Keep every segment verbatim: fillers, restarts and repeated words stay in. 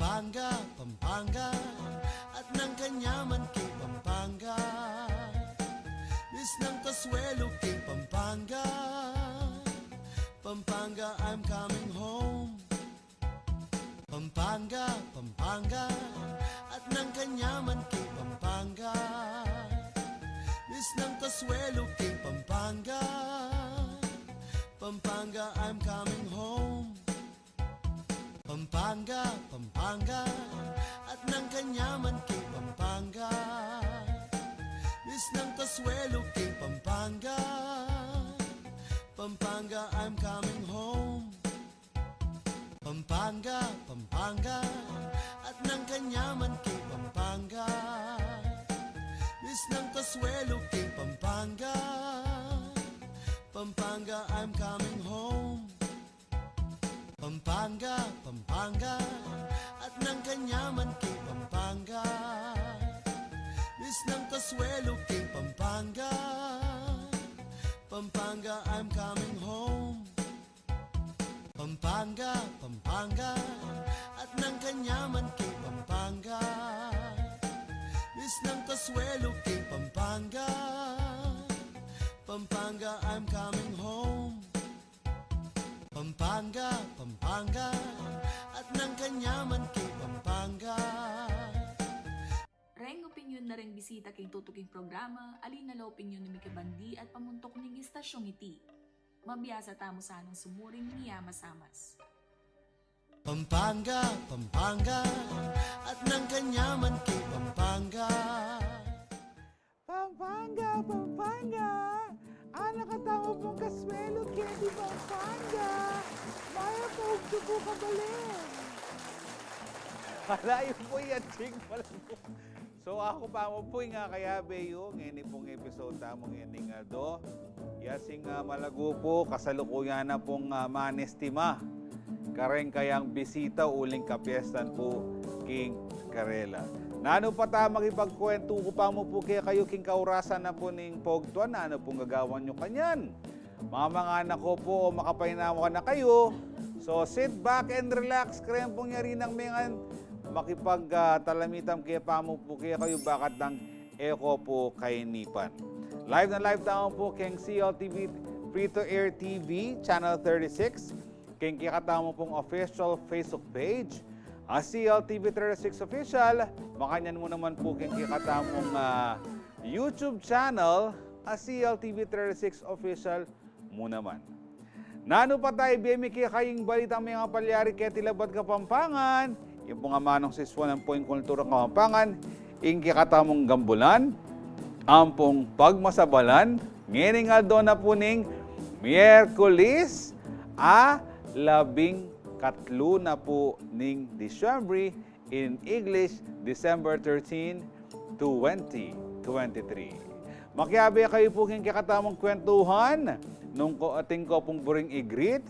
Pampanga, Pampanga, at nang kanyaman king Pampanga. Misnang kasuelo king Pampanga. Pampanga, I'm coming home. Pampanga, Pampanga, at nang kanyaman king Pampanga. Misnang kasuelo king Pampanga. Pampanga, I'm coming home. Pampanga, Pampanga, at nang kanyaman king Pampanga. Misnang kasuelo king Pampanga. Pampanga, I'm coming home. Pampanga, Pampanga, at nang kanyaman king Pampanga. Misnang kasuelo king Pampanga. Pampanga, I'm coming home. Pampanga, Pampanga, at nang kanyaman king Pampanga. Misnang kasuelo king Pampanga. Pampanga, I'm coming home. Pampanga, Pampanga, at nang kanyaman king Pampanga. Misnang kasuelo king Pampanga. Pampanga, I'm coming home. Pampanga, Pampanga, at nang kanyaman king Pampanga. Reng opinyon na reng bisita king tutuking programa, ali na la opinyon ning mikibandi at pamuntuk ning istasyong iti. Mabiasa tamu sanang sumuring miyamasamas. Pampanga, Pampanga, at nang kanyaman king Pampanga. Pampanga, Pampanga, anak a tamu pung kasuelo keti Pampanga. Mayap a ugtu pu, kabalin. Kalayu pu yan, Ching Malago. So, aku pa mu pu ing kayabe yu, ngeni pung episode tamu ngening aldo. Ya sing, ah, Malago pu, kasalukuyan na pung, ah, manestima kareng kayang bisita uling kapiestan pu king karela. Nanu pa ta makipagkuwentu ku pa mu pu kekayu king kaurasan na pu ning pogtuan, nanu pung gagawan yu kanyan? Mamangan na ko pu o makapainawa na kayu. So, sit back and relax. Kareng pung yari nang mengan, makipag, ah, talamitam ke pa mu pu kekayu, bakat dang e ko pu kainipan. Live na live tamu pu keng C L T V Free to Air T V, Channel thirty-six, keng kekatamu pung official Facebook page, a C L T V thirty-six Official, makanyan mu naman pu keng kekatamung, ah, YouTube channel, a C L T V thirty-six Official mu naman. Nanu pa ta, ibie mi kekayu ing balitang mengapalyari keti labat Kapampangan, ing pung amanung sisuan ampong kulturang Kapampangan, ing kekatamung gambulan, ampong pagmasabalan, ngening aldo na pu ning Miyerkules, a labing katlu na pu ning Disyembre, in English, December thirteen, twenty twenty-three. Makiabe kayu pu king kekatamung kwentuhan, nung ko, atin ko pung buring i-greet,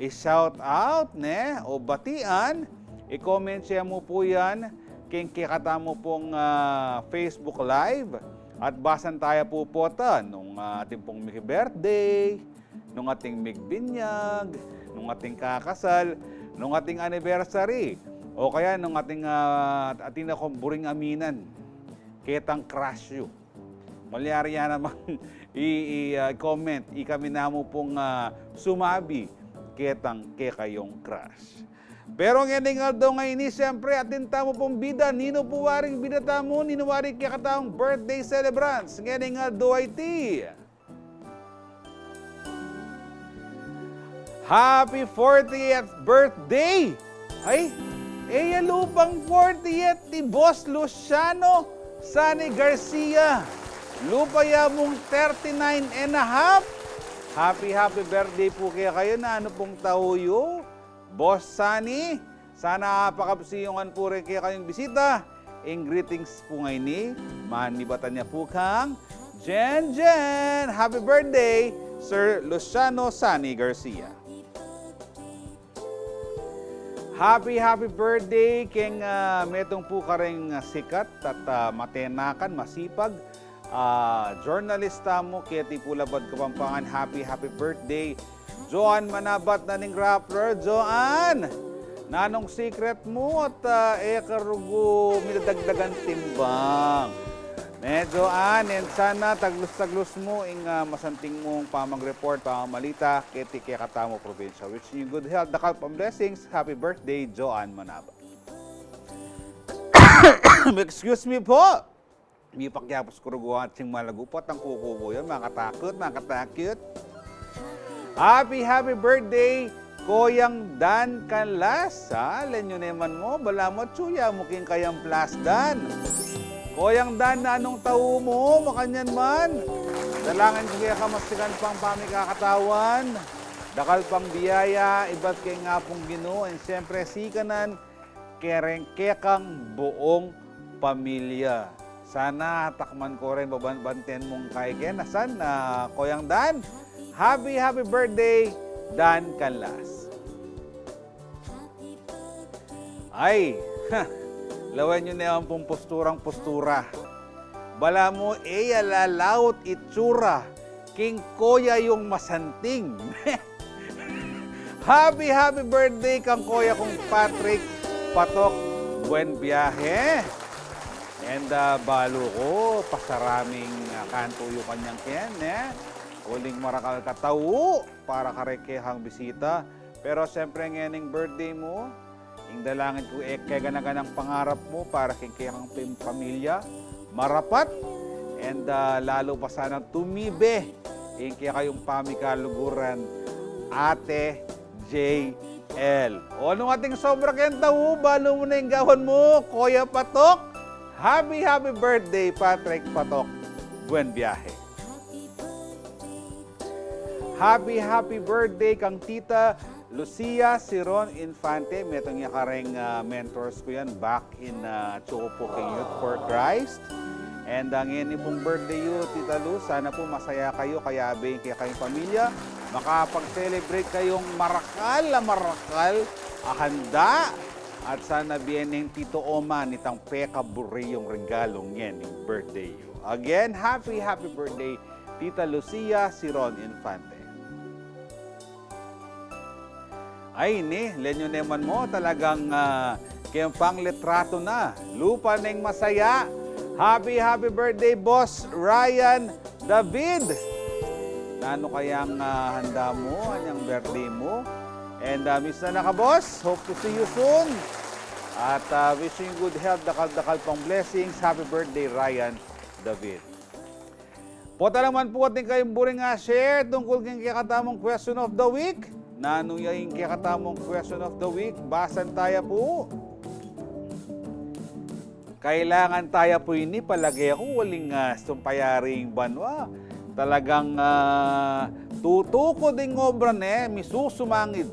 i-shout out, ne, o batian, i-comment ye mu pu yan king kekatamu pung, ah, Facebook Live, at basan taya pu pota nung, ah, atin pung miki-birthday, nung ating migbinyag, nung ating kakasal, nung ating anniversary, o kaya nung ating, ah, atin na kung buring aminan ketang crush yu. Malyari ya namang i, i, ah, comment, ikami na mu pung, ah, sumabi ketang kekayung crush. Pero ngening aldo ngeni, siyempre, atin tamu pung bida. Ninu pu waring bida tamu, ninu waring kekatamung birthday celebrants ngening aldo a iti? Happy fortieth birthday! Ay, e ya lupang fortieth i Boss Luciano Sani Garcia. Lupa ya mung thirty-nine and a half. Happy, happy birthday pu kekayu. Nanu pung tau yu, Boss Sani? Sana apakabsi yu ngan pu reng kekayung bisita. Ing greetings pu ngeni, manibatan ya pu kang Jen Jen. Happy birthday, Sir Luciano Sani Garcia. Happy, happy birthday keng, ah, metung pu kareng, ah, sikat at, ah, matenakan, masipag, ah, journalist tamu keti pu labat Kapampangan. Happy, happy birthday, Joan Manabat na ning Rappler. Joan, Nanung secret mu at, ah, e ka rugu midadagdagan timbang? Ne, Joanne, and sana taglus-taglus mu ing, ah, masanting mung pamag-report, pamamalita keti kekatamung probinsya. Wishing you good health, dakal pang blessings. Happy birthday, Joanne Manaba. Excuse me po. Mipakyapus ku rugu ating malagu, potang kuku ku yan, makatakut, makatakut. Happy, happy birthday, Koyang Dan Canlas, ha? Len yu neman mo, balamu atyu ya mu king kayang plasdan. Koyang Dan, nanung tau mu, makanyan man. Dalangin ku keka masikan pang pamikakatawan, dakal pang biyaya ibat keng Apung Ginu, and siyempre sikanan kereng kekang buong pamilya. Sana takman ko rin baban-, banten mung kaiken. Asan, ah, Koyang Dan? Happy, happy birthday, Dan Canlas. Ay, ha, lawen yu ne ampong posturang postura. Balamu e ya lalaut itsura king koya yung masanting. Happy, happy birthday kang koya kung Patrick Patok. Buen biyahe. And, ah, balu ku, pasaraming, ah, kantu yu kanyang ken, eh. Uling marakal ka tau para kareng kekang bisita. Pero siyempre, ngening birthday mu, ing dalangin ku, e, kegana-ganang pangarap mu para king kekang pam-, pamilya, marapat, and, ah, lalu pa sanang tumibe ing kekayung pamikaluguran, Ate J L. O, nung ating sobra keng tau, balu mu na ing gawan mu, Koya Patok. Happy, happy birthday, Patrick Patok. Buen biyahe. Happy, happy birthday kang Tita Lucia Siron Infante. Metung ya kareng, ah, mentors ku yan back in, ah, Chukopuking Youth for Christ. And, ah, ngeni pung birthday yu, Tita Lu, sana po masaya kayu, kayabe ing kekayung pamilya. Makapag-celebrate kayung marakal a marakal a handa. At sana bie neng Tito Oma nitang pekaburi yung regalo ngening birthday yu. Again, happy, happy birthday, Tita Lucia Siron Infante. Ay, ini, len yu neman mo, talagang, ah, keng panglitrato na. Lupa neng masaya. Happy, happy birthday, Boss Ryan David. Nanu kayang, ah, handa mu, anyang birthday mu? And, ah, miss na na ka, boss. Hope to see you soon. At, ah, wishing you good health, dakal-dakal pang blessings. Happy birthday, Ryan David. Pota naman pu atin kayung buring, ah, share tungkul king kekatamung question of the week. Nanu ya ing kekatamung question of the week? Basan taya pu. Kailangan taya pu ini, palage ku, uling, ah, sumpayari ing banua. Talagang, ah, tutukud ing obra ne, misusumangid.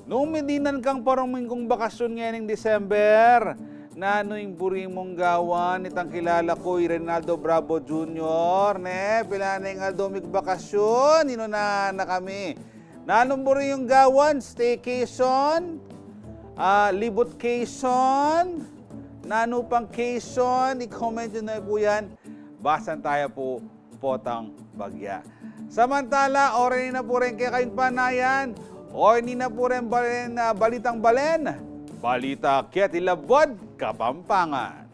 Nung midinan kang parumingkung bakasyun ngening December, nanu ing buri mung gawan? Itang kilala ku i Reynaldo Bravo Junior, ne, pilan ing aldo migbakasyun, inuna na kami. Nanung buri yung gawan? Staycation? Ah, libutcation? Nanu pang cation? I-comment yu na pu yan. Basan taya pu potang bagya. Samantala, oras na pu reng kekayung panayan. Oras na pu reng balen, ah, balitang balen. Balita keti labuad Kapampangan.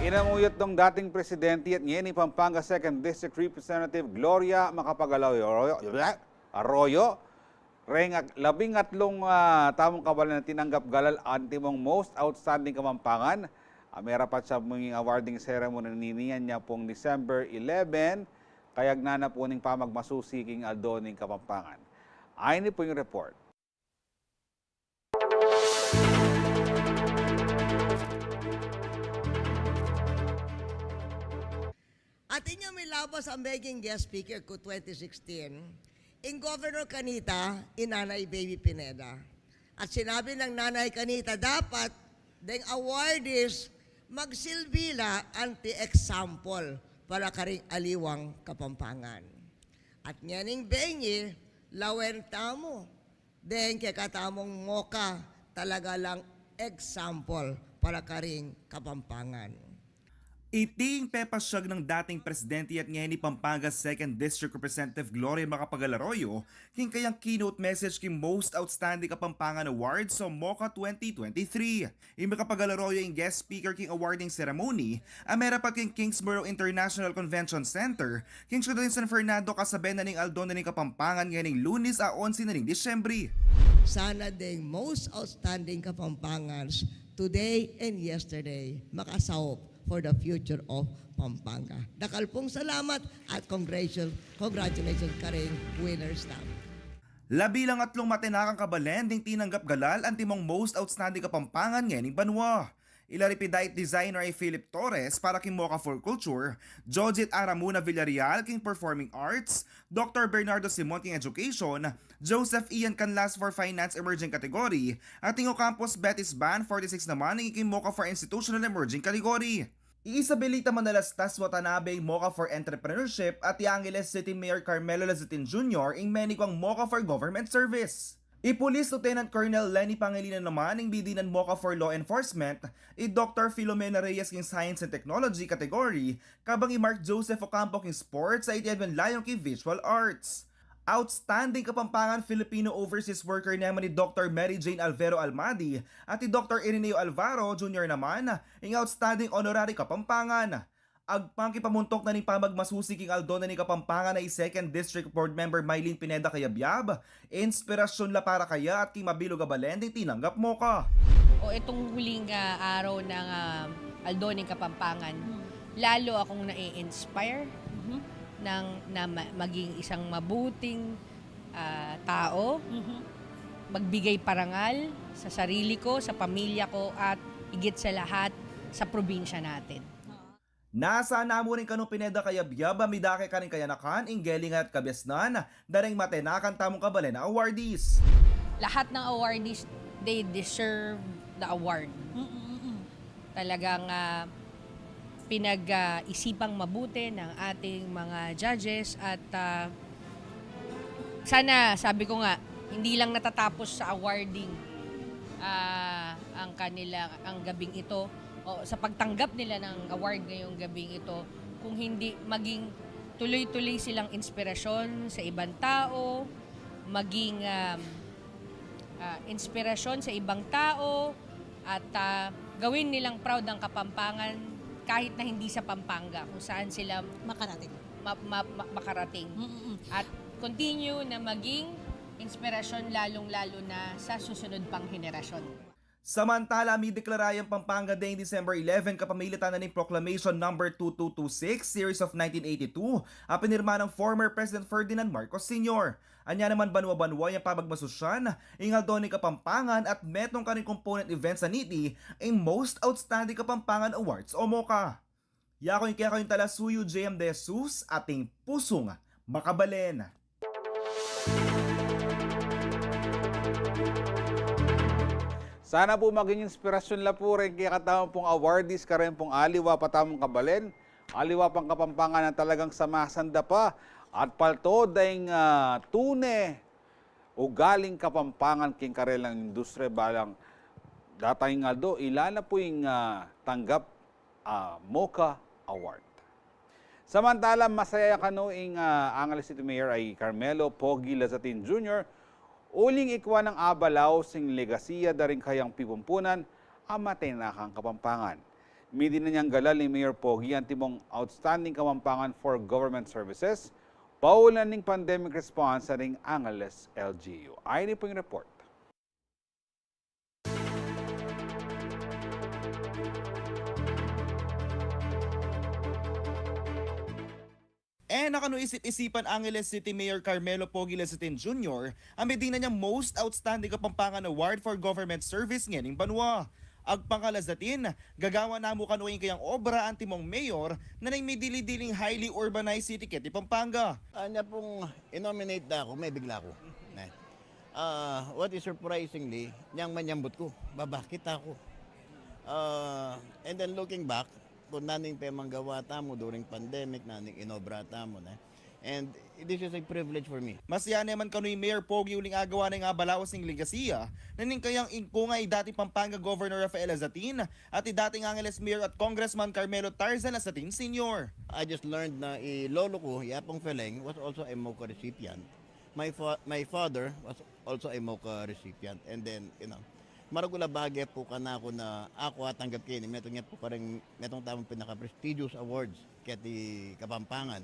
Inamuyat nung dating presidente at ngeni Pampanga Second District Representative Gloria Macapagal Arroyo, Arroyo, reng at-, labing atlung, ah, tamung kabalan a tinanggap galal antimong Most Outstanding Kapampangan, a merapat ya pu ing awarding ceremony nini, anya pung December eleven, kayagnan na pu ning pamagmasusi king Aldo ning Kapampangan. Ayni pu ing report. Atin yang milabas a maging guest speaker ku twenty sixteen, ing Governor kanita, i Nanay Baby Pineda. At sinabi nang Nanay kanita, dapat deng awardees magsilbi la anti example para karing aliwang Kapampangan. At ngening bengi, lawen tamu deng kekatamung MOCA, talaga lang example para karing Kapampangan. Iti ing pepasyag nang dating presidente at ngeni Pampanga Second District Representative Gloria Macapagal Arroyo king kayang keynote message king Most Outstanding Kapampangan Awards o MOCA twenty twenty-three. Ing Macapagal Arroyo ing guest speaker king awarding ceremony a merapat king Kingsborough International Convention Center king syudad ning San Fernando, kasabe na ning aldo na ning Kapampangan ngening Lunes a onse na ning Disyembre. Sana deng most outstanding Kapampangans today and yesterday makasaup for the future of Pampanga. Dakal pung salamat at congratulations, congratulations karing winners tamu. Labi lang atlung matenakang kabalen ding tinanggap galal antimong most outstanding Kapampangan ngening banwa. Ila ri pidait designer a i Philip Torres para king MOCA for Culture, Jojit Aramuna Villarreal king Performing Arts, Doktor Bernardo Simon king Education, Joseph Ian Canlas for Finance Emerging Category, at ing Ocampos Betis Band forty-six naman ing king MOCA for Institutional Emerging Category. I Isabelita Manalastas Watanabe ing MOCA for Entrepreneurship at i Angeles City Mayor Carmelo Lazatin Junior ing meniguang MOCA for Government Service. I Police Lieutenant Colonel Leni Pangilinan naman ing midinan MOCA for Law Enforcement, i Doktor Filomena Reyes king Science and Technology category, kabang i Mark Joseph Ocampo king Sports at i Edwin Layong king Visual Arts. Outstanding Kapampangan Filipino Overseas Worker naman i Doktor Mary Jane Alvero Almadi at i Doktor Irineo Alvaro Junior naman ing Outstanding Honorary Kapampangan. Agpang king pamuntuk na ning pamagmasusi king aldo na ning Kapampangan a i Second District Board Member Mylene Pineda Cayabyab, inspirasyon la para kaya at king mabilug a balen ding tinanggap MOCA. O itong huling, ah, araw ng, ah, aldo ng Kapampangan, lalo akong nai-inspire ng, na ma-, maging isang mabuting, ah, tao, magbigay parangal sa sarili ko, sa pamilya ko, at higit sa lahat, sa probinsya natin. Nasa namu rin kanung Pineda Cayabyab a midake karing kayanakan, ing gelingan at kabiasnan da ring matenakan tamung kabalen a awardees. Lahat ng awardees, they deserve the award. Talagang, ah, pinag-isipang mabuti ng ating mga judges at, ah, sana, sabi ko nga, hindi lang natatapos sa awarding, ah, ang kanila, ang gabing ito, o sa pagtanggap nila ng award ngayong gabing ito, kung hindi maging tuloy-tuloy silang inspirasyon sa ibang tao, maging, um, ah, inspirasyon sa ibang tao, at, ah, gawin nilang proud ang Kapampangan kahit na hindi sa Pampanga, kung saan sila makarating. Ma-, ma-, ma-, makarating. Mm-mm. At continue na maging inspirasyon, lalong-lalo na sa susunod pang henerasyon. Samantala, mideklara yang Pampanga Day December eleven kapamilatan na ning Proclamation Number two two two six, Series of nineteen eighty-two, a pinirma ng former President Ferdinand Marcos Senior. Anya naman banwa-banwa yang pamagmasusyan ing aldo ning Kapampangan at metung karing component events a niti ing Most Outstanding Kapampangan Awards o MOCA. Yaku ing kekayung talasuyu, J M De Jesus, ating pusung makabalen. Sana pu maging inspirasyon la pu ring kekatamu pung awardees karin pung aliwa pa tamung kabalen, aliwa pang Kapampangan a talagang samasanda pa at palto deng, ah, tune ugaling Kapampangan king karelang industri balang datang ing aldo, ila na pu ing, ah, tanggap, ah, MOCA Award. Samantala, masaya kanu ing, ah, Angeles City Mayor a i Carmelo Pogi Lazatin Junior uling ikwa nang abalaw sing legasiya da ring kayang pipumpunan a matenakang Kapampangan. Midinan yang galal i Mayor Pogi antimong Outstanding Kapampangan for Government Services, paulan ning pandemic response ning Angeles L G U. Ayni pu ing report. E na kanu isip-isipan Angeles City Mayor Carmelo Pogi Lazatin Junior a midinan yang Most Outstanding Kapampangan Award for Government Service ngening banwa. Agpang kang Lazatin, gagawan na mu kanu ing kayang obra antimong mayor na ning midili-diling highly urbanized city keti Pampanga. Anya pung inominate da ku, mebigla ku. Ne? Ah, what is surprisingly, nyang manyambut ku, ba, bakit aku? Ah, and then looking back, kung nanu ing pemanggawa tamu during pandemic, nanu ing inobra tamu, ne? And this is a privilege for me. Masiya ne man kanu i Mayor Pogi uling agawa na ing abalawas ning legasiya na ning kayang ingkung a i dating Pampanga Governor Rafael Azatin at i dating Angeles Mayor at Congressman Carmelo Tarzan Azatin Senior. I just learned na i lolo ku, i Apong Feleng, was also a MOCA recipient. My fa-, my father was also a MOCA recipient. And then, you know, maragul a bage pu kanaku na aku atanggap keni, metung ya pu karing, metung tamung pinaka-prestigious awards keti Kapampangan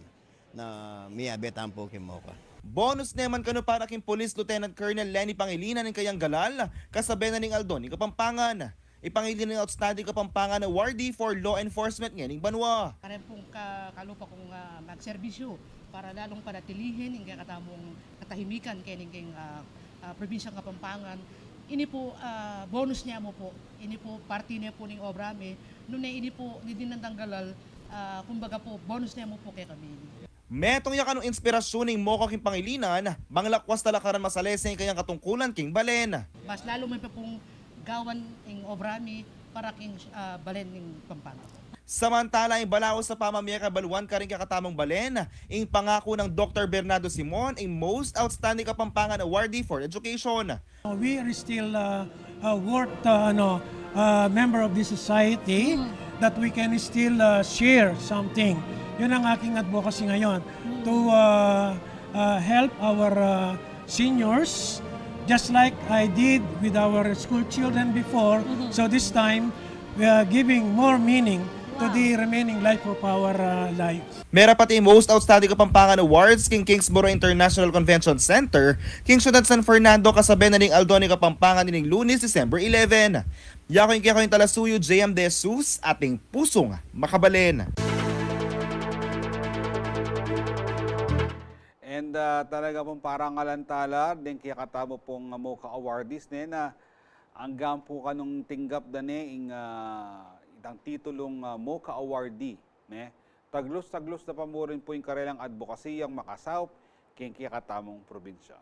na miyabe tamu pu king MOCA. Bonus ne man kanu para king Police Lieutenant Colonel Leni Pangilinan ing kayang galal, kasabe na ning Aldo ning Kapampangan. Ipangilin ning Outstanding Kapampangan Awardee for Law Enforcement ngening banua. Karin pung ka-, kalupa kung, ah, magserbisyu para lalung panatilihin ing kekatamung katahimikan kening king, ah, ah, probinsyang Kapampangan. Ini pu, ah, bonus ne mu pu. Ini pu, parti ne pu ning obra mi. Nune ini pu, nidin nandang galal, ah, kumbaga pu, bonus ne mu pu kekami ini. Metung ya kanung inspirasyun ning MOCA king Pangilinan, bang lakwas tala karan masalese ing kayang katungkulan king balen. Mas lalu mi pa pung gawan ing obra mi para king, ah, balen ning Pampanga. Samantala, ing balawas a pamamie kabaluan karing kekatamung balen, ing pangaku nang Doktor Bernardo Simon, ing Most Outstanding Kapampangan Awardee for Education. We are still, uh, uh, worth, uh, ano, uh, member of this society, that we can still, uh, share something. Yun ang aking advocacy ngayon, to, uh, uh, help our, uh, seniors, just like I did with our school children before. So this time, we are giving more meaning to the remaining life of our, uh, lives. Merapat ing Most Outstanding Kapampangan Awards king Kingsborough International Convention Center king syudad San Fernando, kasabe na ning Aldo ning Kapampangan ining Lunes, December eleven. Yaku ing kekayung talasuyu, J M De Jesus, ating pusung makabalen. And, ah, talaga pung parangalan tala ding kekatamu pung MOCA awardees ne na anggang pu kanung tinggap da ne ing, ah, itang titulung, ah, MOCA awardee, ne? Taglus-taglus na pa mu rin pu ing karelang adbokasiyang makasaup king kekatamung probinsya.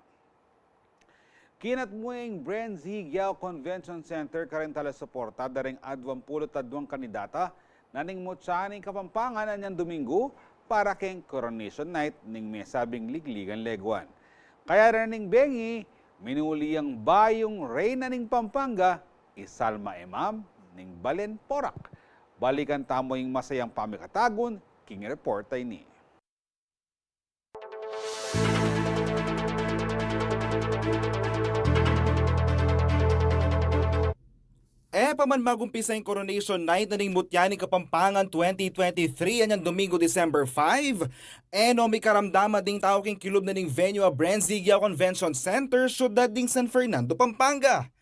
Kinatmu ing Bren Z. Guiao Convention Center karing talasuporta da ring aduang pulu't aduang kandidata na ning mutya ning Kapampangan anyang Dominggu para keng Coronation Night ning mesabing ligligan leguan. Kaya rin ning bengi, minuli yang bayung reyna ning Pampanga, i Salma Emam ning Balen Porac. Balikan tamu ing masayang pamikatagun king reporta ini. E pa man magumpisa ing Coronation Night na ning mutya ning Kapampangan twenty twenty-three anyang Dominggu, December five, e no mikaramdaman ding tau king kilub na ning venue a Bren Z. Guiao Convention Center, syudad ning San Fernando, Pampanga.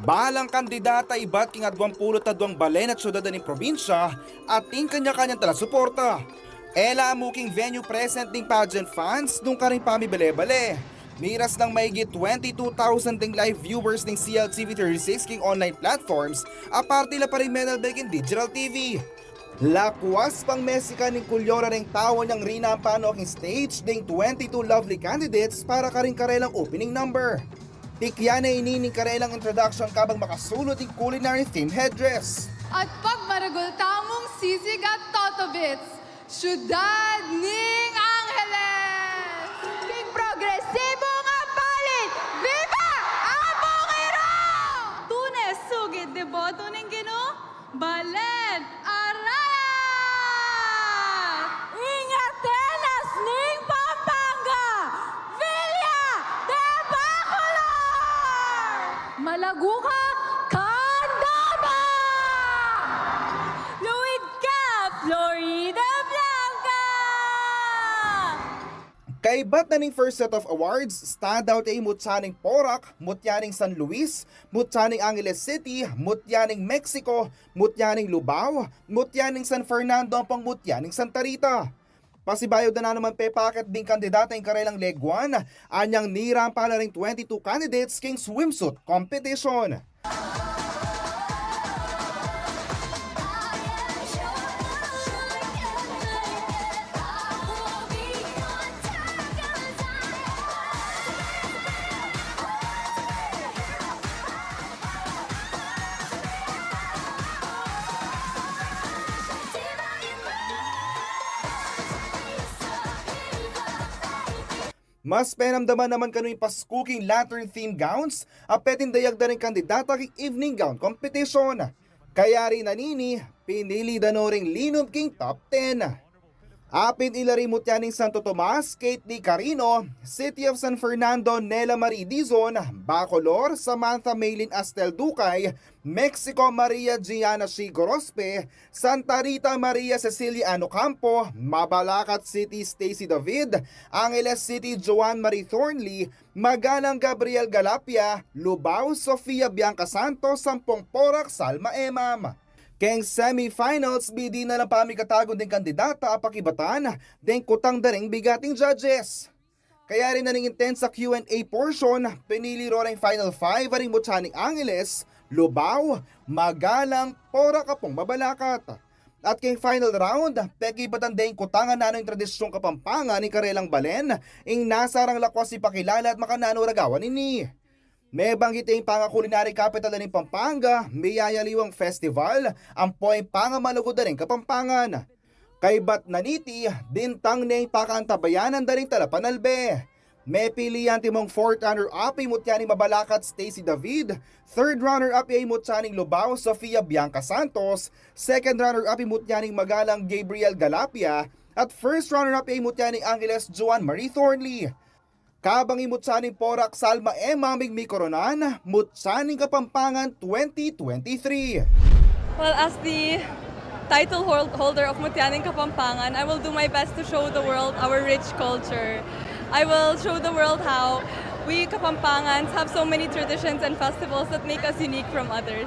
Balang kandidata ibat king aduang pulu't aduang balen at syudad ning probinsya atin kanya-kanyang talasuporta. E la mu king venue present ding pageant fans nung karing pamibale-bale. Miras nang maigit twenty-two thousand ding live viewers ning C L T V thirty-six king online platforms, aparte la pa ring menalbe king digital T V. Lakwas pang mesikan ning kulyoran ning tau anyang rinampan no king stage ding twenty-two lovely candidates para karing karelang opening number. Pikyan ne ini ning karelang introduction kabang makasulud ing culinary theme headdress. At pagmaragul tamung sisig at Toto Bits, syudad ning Angeles. King progresibu nga balin, viva Apung Iro! Tune sugid deboto ning Ginu, Balen Arayat! Ing Atenas ning Pampanga, Villa de Bacolor! Malaguca, Candaba! Luid ka, Florida Blanca! Kaibat na ning first set of awards, standout ya i mutya ning Porac, mutya ning San Luis, mutya ning Angeles City, mutya ning Mexico, mutya ning Lubao, mutya ning San Fernando, ampong mutya ning Santa Rita. Pasibayu da na naman pepaket ding kandidata ing karelang leguan, anyang nirampan la ring twenty-two candidates king swimsuit competition. Mas penamdaman naman kanu ing Pasku king lantern theme gowns, a peting dayag da ring kandidata king evening gown competition. Kaya rin anini, pinili da no ring linum king top ten. Apin ila rin mutya ning Santo Tomas, Kate D. Carino, City of San Fernando, Nela Marie Dizon, Bacolor, Samantha Maylin Astel Ducay, Mexico, Maria Giana C. Gorospe, Santa Rita, Maria Cecilia Anocampo, Mabalacat City, Stacy David, Angeles City, Joan Marie Thornley, Magalang Gabriel Galapia, Lubao, Sofia Bianca Santos, Sampung Porac, Salma Emam. Keng semifinals, bidi na lang pamikatagun ding kandidata a pakibatan deng kutang da ring bigat ning judges. Kaya rin na ning intensa Q and A portion, pinili ro ring final five a ring mutya ning Angeles, Lubao, Magalang, Porac ampong Mabalacat. At keng final round, pekibatan deng kutang a nanu ing tradisyung Kapampangan ning karelang balen, ing nasa rang lakwas ipakilala at makananu ragawan ini. Mebanggit ya ing pangakulinari kapital da ning Pampanga, miyayaliwang festival, ampo ing pangamalugud da ring Kapampangan. Kaybat na niti, bintang ne ing pakaantabayanan da ring talapanalbe. Mepili ya antimong fourth runner-up ing mutya ning Mabalacat Stacy David, third runner-up ya ing mutya ning Lubao Sofia Bianca Santos, second runner-up ing mutya ning Magalang Gabriel Galapia, at first runner-up ya ing mutya ning Angeles Joan Marie Thornley. Kabang ing mutya ning Porac Salma Emam ing mikoronan, mutya ning Kapampangan twenty twenty-three. Well, as the title hol- holder of Mutya ning Kapampangan, I will do my best to show the world our rich culture. I will show the world how we Kapampangans have so many traditions and festivals that make us unique from others.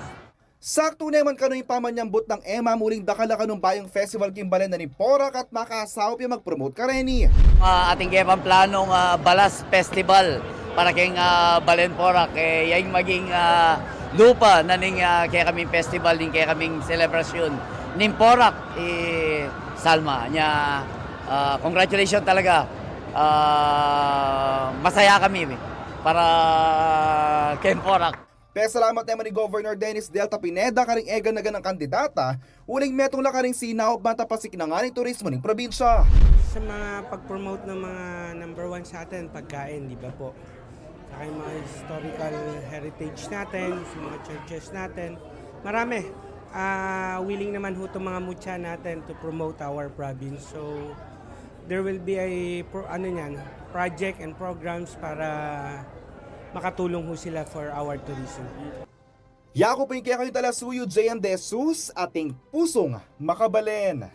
Saktu ne man kanu ing pamanyambut nang Emam uling dakal a kanung bayung festival king balen na ning Porac at makasaup ya mag-promote kareni. Ah, atin keng planong ah, Balas Festival para keng ah, Balen Porac. Eh, yaing maging ah, lupa na ning ah, kekaming festival, ning kekaming selebrasyun ning Porac, eh, Salma. Nya, ah, congratulations talaga. Ah, masaya kami para keng Porac. Pesalamat ne man i Governor Dennis Delta Pineda karing eganagan nang kandidata uling metung la karing sinaup ban tapasik na ngan ing turismo ning probinsya. Sa mga pag-promote ng mga number one sa atin, pagkain, di ba po? Saka yung mga historical heritage natin, sa mga churches natin. Marami. Ah, willing naman ho itong mga mutya natin to promote our province. So, there will be a pro, ano niyan, project and programs para makatulong ho sila for our tourism. Yaku pu ing kekayung talasuyu, J M De Jesus, ating pusung makabalen.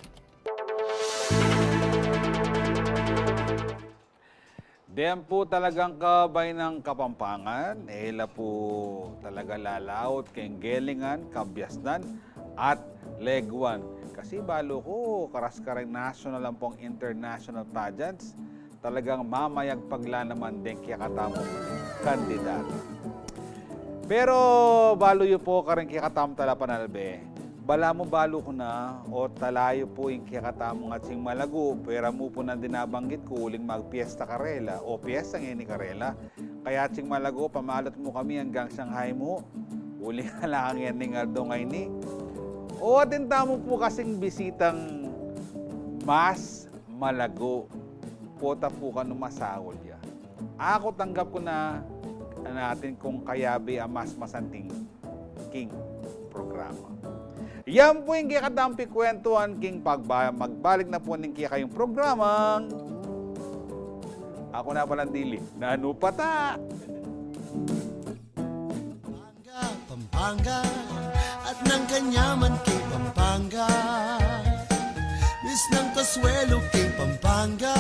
Deng pu talagang kabay nang Kapampangan, e la pu talaga lalaut keng Gelingan, Kabiasnan, at Leguan. Kasi balu ku, karas kareng national ampong international pageants, talagang mamayagpag la naman deng kekatamung kandidata. Pero balu yu pu kareng kekatamung talapanalbe, balamu balu ku na o talayu pu ing kekatamung atsing malagu, pera mu pu nang dinabanggit ku uling magpiesta karela o piesta ngeni karela. Kaya atsing malagu, pamalut mu kami anggang Shanghai mu, uling ala ngeni ning aldo ngeni. O atin tamu pu kasing bisitang mas malagu, pota pu kanu masaul ya. Aku tanggap ku na, natin kung kayabe a mas masanting king programa. Yan pu ing kekatamung pikwentuan king pagba-, magbalik na pu ning kekayung programang Aku Na Palang Dili. Nanu pa ta? Pampanga, Pampanga, at nang kanyaman kay Pampanga. Miss ng Consuelo kay Pampanga.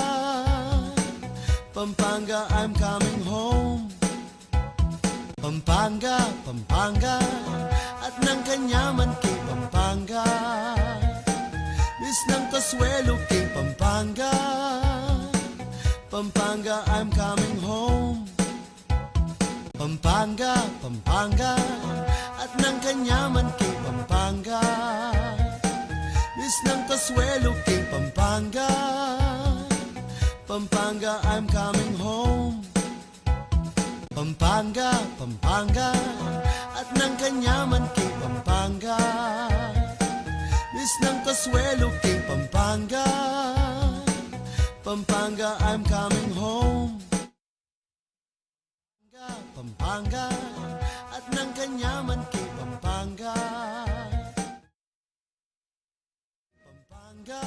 Pampanga, I'm coming home. Pampanga, Pampanga, at nang kanyaman kay Pampanga. Miss ng Consuelo kay Pampanga. Pampanga, I'm coming home. Pampanga, Pampanga, at nang kanyaman kay Pampanga. Miss ng Consuelo kay Pampanga. Pampanga, I'm coming home. Pampanga, Pampanga, at nang kanyaman kay Pampanga. Miss ng Consuelo kay Pampanga. Pampanga, I'm coming home. Pampanga, at nang kanyaman king Pampanga. Pampanga.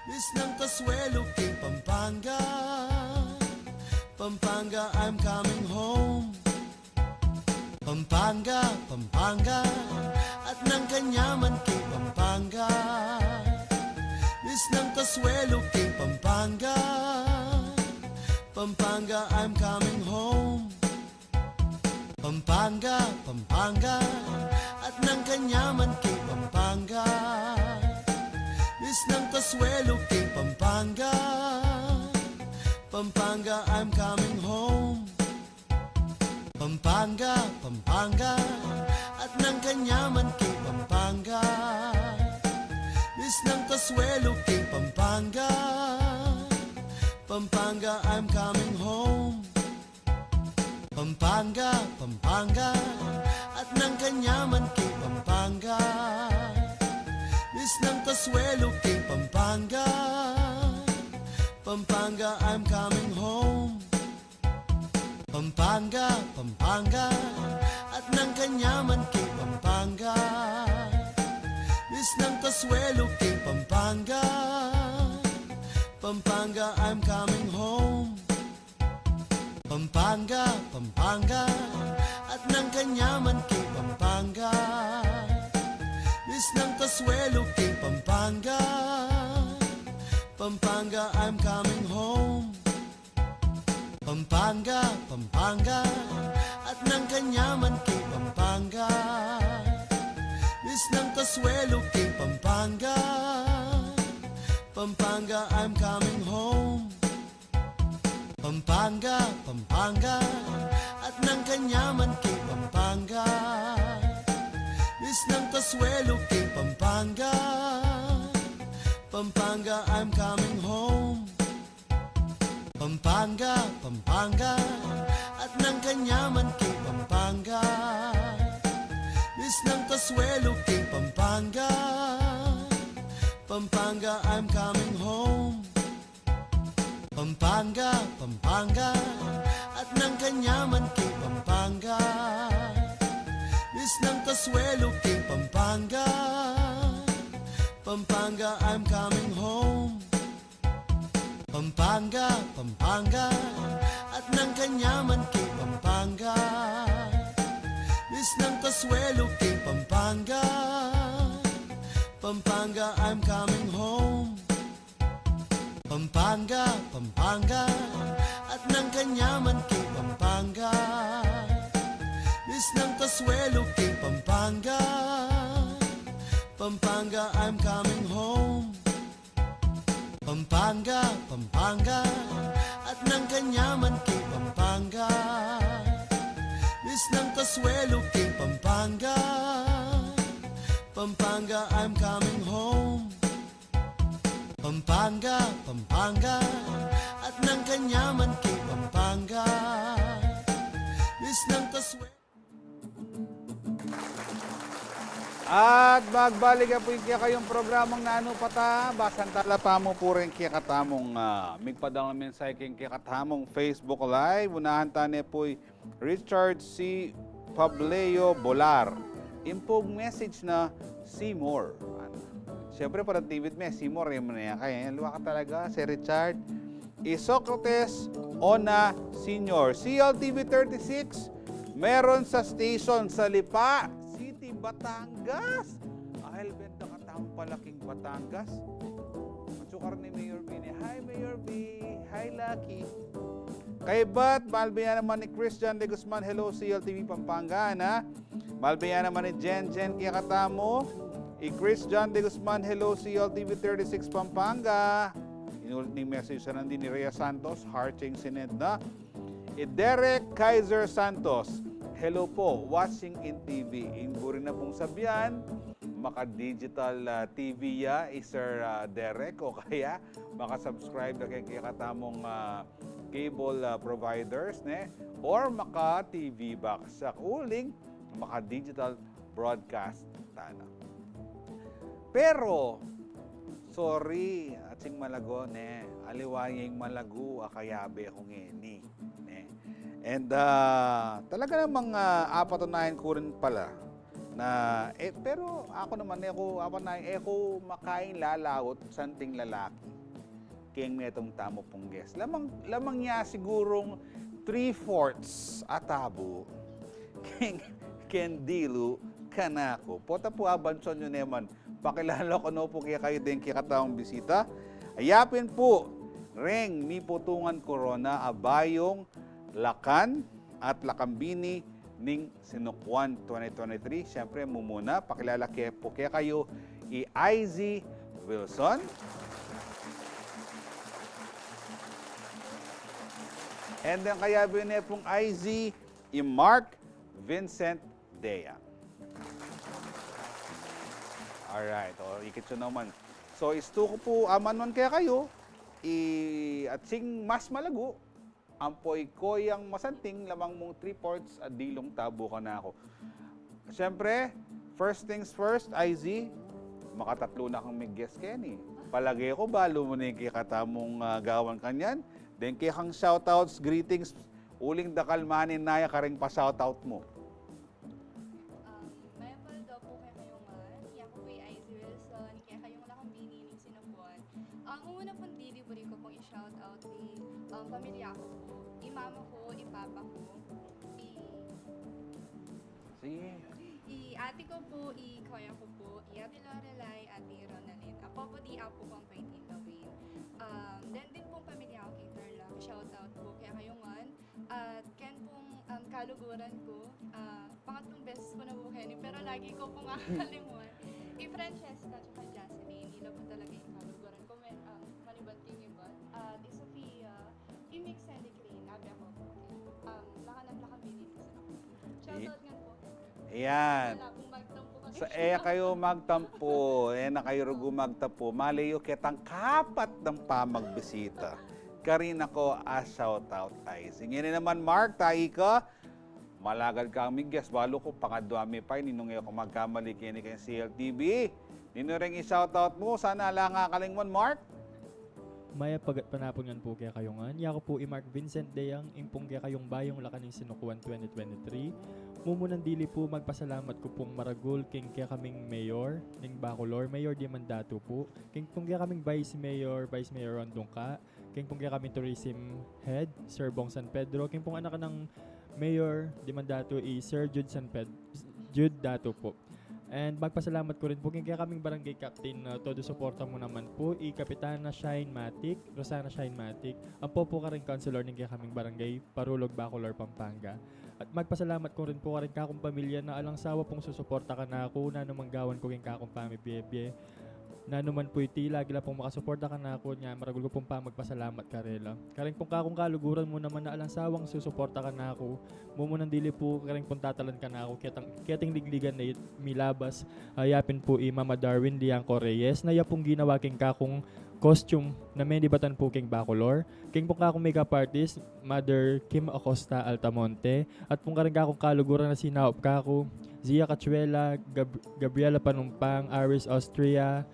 Misnang kasuelu king Pampanga, Pampanga, I'm coming home. Pampanga, Pampanga, at nang kanyaman king Pampanga. Misnang kasuelu king Pampanga, Pampanga, I'm coming home. Pampanga, Pampanga, at nang kanyaman king Pampanga. Misnang kasuelu king Pampanga, Pampanga, I'm coming home. Pampanga, Pampanga, at nang kanyaman king Pampanga. Misnang kasuelu king Pampanga, Pampanga, I'm coming home. Pampanga, Pampanga, at nang kanyaman king Pampanga. Misnang kasuelu king Pampanga, Pampanga, I'm coming home. Pampanga, Pampanga, at nang kanyaman king Pampanga. Misnang kasuelu king Pampanga, Pampanga, I'm coming home. Pampanga, Pampanga, at nang kanyaman king Pampanga. Misnang kasuelu king Pampanga, Pampanga, I'm coming home. Pampanga, Pampanga, at nang kanyaman king Pampanga. Misnang kasuelu king Pampanga, Pampanga, I'm coming home. Pampanga, Pampanga, at nang kanyaman king Pampanga. Misnang kasuelu king Pampanga, Pampanga, I'm coming home. Pampanga, Pampanga, at nang kanyaman king Pampanga. Misnang kasuelu king Pampanga, Pampanga, I'm coming home. Pampanga, Pampanga, at nang kanyaman king Pampanga. Misnang kasuelu king Pampanga, Pampanga, I'm coming home. Pampanga, Pampanga, at nang kanyaman king Pampanga. Misnang kasuelu king Pampanga, Pampanga, I'm coming home. Pampanga, Pampanga, at nang kanyaman king Pampanga. Misnang kasuelu king Pampanga, Pampanga, I'm coming home. Pampanga, Pampanga, at nang kanyaman king Pampanga. Misnang kasuelu king Pampanga, Pampanga, I'm coming home. Pampanga, Pampanga, at nang kanyaman king Pampanga. Misnang kaswe- At magbalik na pu ing kekayung programang Nanu Pa Ta. Basan tala pa mu pu rin kekatamung, ah, migpadala mensahe king kekatamung Facebook Live. Unahan ta ne pu i Richard C. Pableo Bolar. Impug message na Seymour. Siyempre, para David me, Seymour, e mu ne kaya. Luwa ka talaga, si Richard. I Socrates Ona Senior. C L T V thirty-six, meron sa station sa Lipa City, Batangas. Ahil benda ka tampalaking Batangas. Matsukar ni Mayor B ne. Hi, Mayor B. Hi, Lucky. Kaybat, malbe ya naman i Chris John de Guzman, hello, C L T V Pampanga, na. Malbe ya naman i Jen Jen kekatamu, i Chris John de Guzman, hello, C L T V thirty-six Pampanga. Inulit ning message na nandin ni Rhea Santos, heart ing sinend na. I Derek Kaiser Santos, hello po, watching in T V. Ing buri na pung sabyan, maka-digital, ah, T V ya i Sir, ah, Derek, o kaya maka-subscribe na keng kekatamung, ah, cable, ah, providers, ne? Or maka-T V box. Sa uling, maka-digital broadcast tana. Pero, sorry, atsing malagu, ne? Aliwa ya ing malagu a kayabe ku ngeni, ne? And, ah, talaga namang, ah, apatunayan ku rin pala na, eh, pero aku naman, e ku, apatunayan, e ku makaing lalaut santing lalaki keng metung tamu pung guest. Lamang, lamang ya sigurung three-fourths a tabu keng, keng dilu kanaku. Pota pu, abansun yu ne man. Pakilala ku no pu kekayu deng kekatamung bisita. Iya pin pu reng miputungan korona a bayung lakan at lakambini ning Sinukuan twenty twenty-three. Siyempre, mumuna, pakilala ke pu kekayu i Izzy Wilson. And then, kayabe ne pung Izzy, i Mark Vincent Dea. Alright, o, ikit yu naman. So, istu ku pu amanwan kekayu, i, atsing mas malagu, ampo ika yang masanting, lamang mung three-fourths a dilung tabu kanaku. Siyempre, first things first, Izzy, makatatlu na kang mig-guest keni. Palage ku, balu mu ne ing kekatamung, ah, gawan kanyan. Deng kekang shoutouts, greetings, uling dakal manin na ya kareng pa-shoutout mu. Um, mayap a aldo pu kekayu ngan. Yaku pu i Izzy Wilson, kekayung lakambini ning Sinukuan. Um, mumuna pung dili, buri ku pung i-shoutout i, um, pamilya ku pu. I mama ku, i papa ku, i, sige, i ate ku pu, i kuya ku pu, i Ate Lorelai, Ate Ronalyn. Apo pu di apu kung pwedeng gawin. Um, then din pung pamilya ku keng Tarlac, shoutout pu kekayu ngan. At ken pung, um, kaluguran ku, ah, pangatlung beses ku na pu keni, pero lagi ku pung akakalimwan. I Francesca tsaka Jocelyn, ila pu talaga ing kaluguran ku, men, um, manibat king ibat. At i Sofia, i Mix and i Green, abe ku pu. Um, lakan at lakambini ning Sinukuan. Shoutout ngan pu. Yan. Wala pung magtampu kasi. Sa e kayu magtampu, e na kayu rugu magtampu. Mali yu ketang kapat nang pamagbisita. Karin aku a shoutout, Izzy. Ngeni naman, Mark, tayi ka. Malagad kang mig-guest, balu ku pangadwa mi pa ini nung e ku magkamali keni keng C L T V. Ninu reng i-shoutout mu, sana ala ngang akalimwan, Mark? Mayap a gatpanapun ngan pu kekayu ngan. Yaku pu i Mark Vincent Deang, ing pung kekayung bayung lakan ning Sinukuan twenty twenty-three. Mumunan dili pu, magpasalamat ku pung maragul king kekaming mayor ning Bacolor, Mayor Dimandatu pu. King pung kekaming vice mayor, Vice Mayor Ron Dungca. King pung kekaming tourism head, Sir Bong San Pedro. King pung anak nang Mayor Dimandatu, i Sir Jude San Ped-, Jude Datu pu. And magpasalamat ku rin pu king kekaming barangay captain na todo suporta mu naman pu, i Kapitana Shine Matic, Rosana Shine Matic, ampo pu kareng councilor ning kekaming barangay, Parulog, Bacolor, Pampanga. At magpasalamat ku rin pu kareng kakung pamilya na alang sawa pung susuporta kanaku, nanu mang gawan ku king kakung pamibie-bie. Nanu man pu iti, lagi la pung makasuporta kanaku, nya maragul ku pung pamagpasalamat karela. Kareng pung kakung kaluguran mu naman na alang sawang susuporta kanaku, mumunan dili pu kareng pung tatalan kanaku ketang, keting ligligan na it-, milabas, a, ya pin pu i Mama Darwin Liangco Reyes, na ya pung ginawa king kakung costume na menibatan pu king Bacolor. King pung kakung makeup artist, Mother Kim Acosta Altamonte, at pung kareng kakung kaluguran a sinaup kaku, Zia Cachuela, Gab-, Gabriela Panumpang, Aris Austria,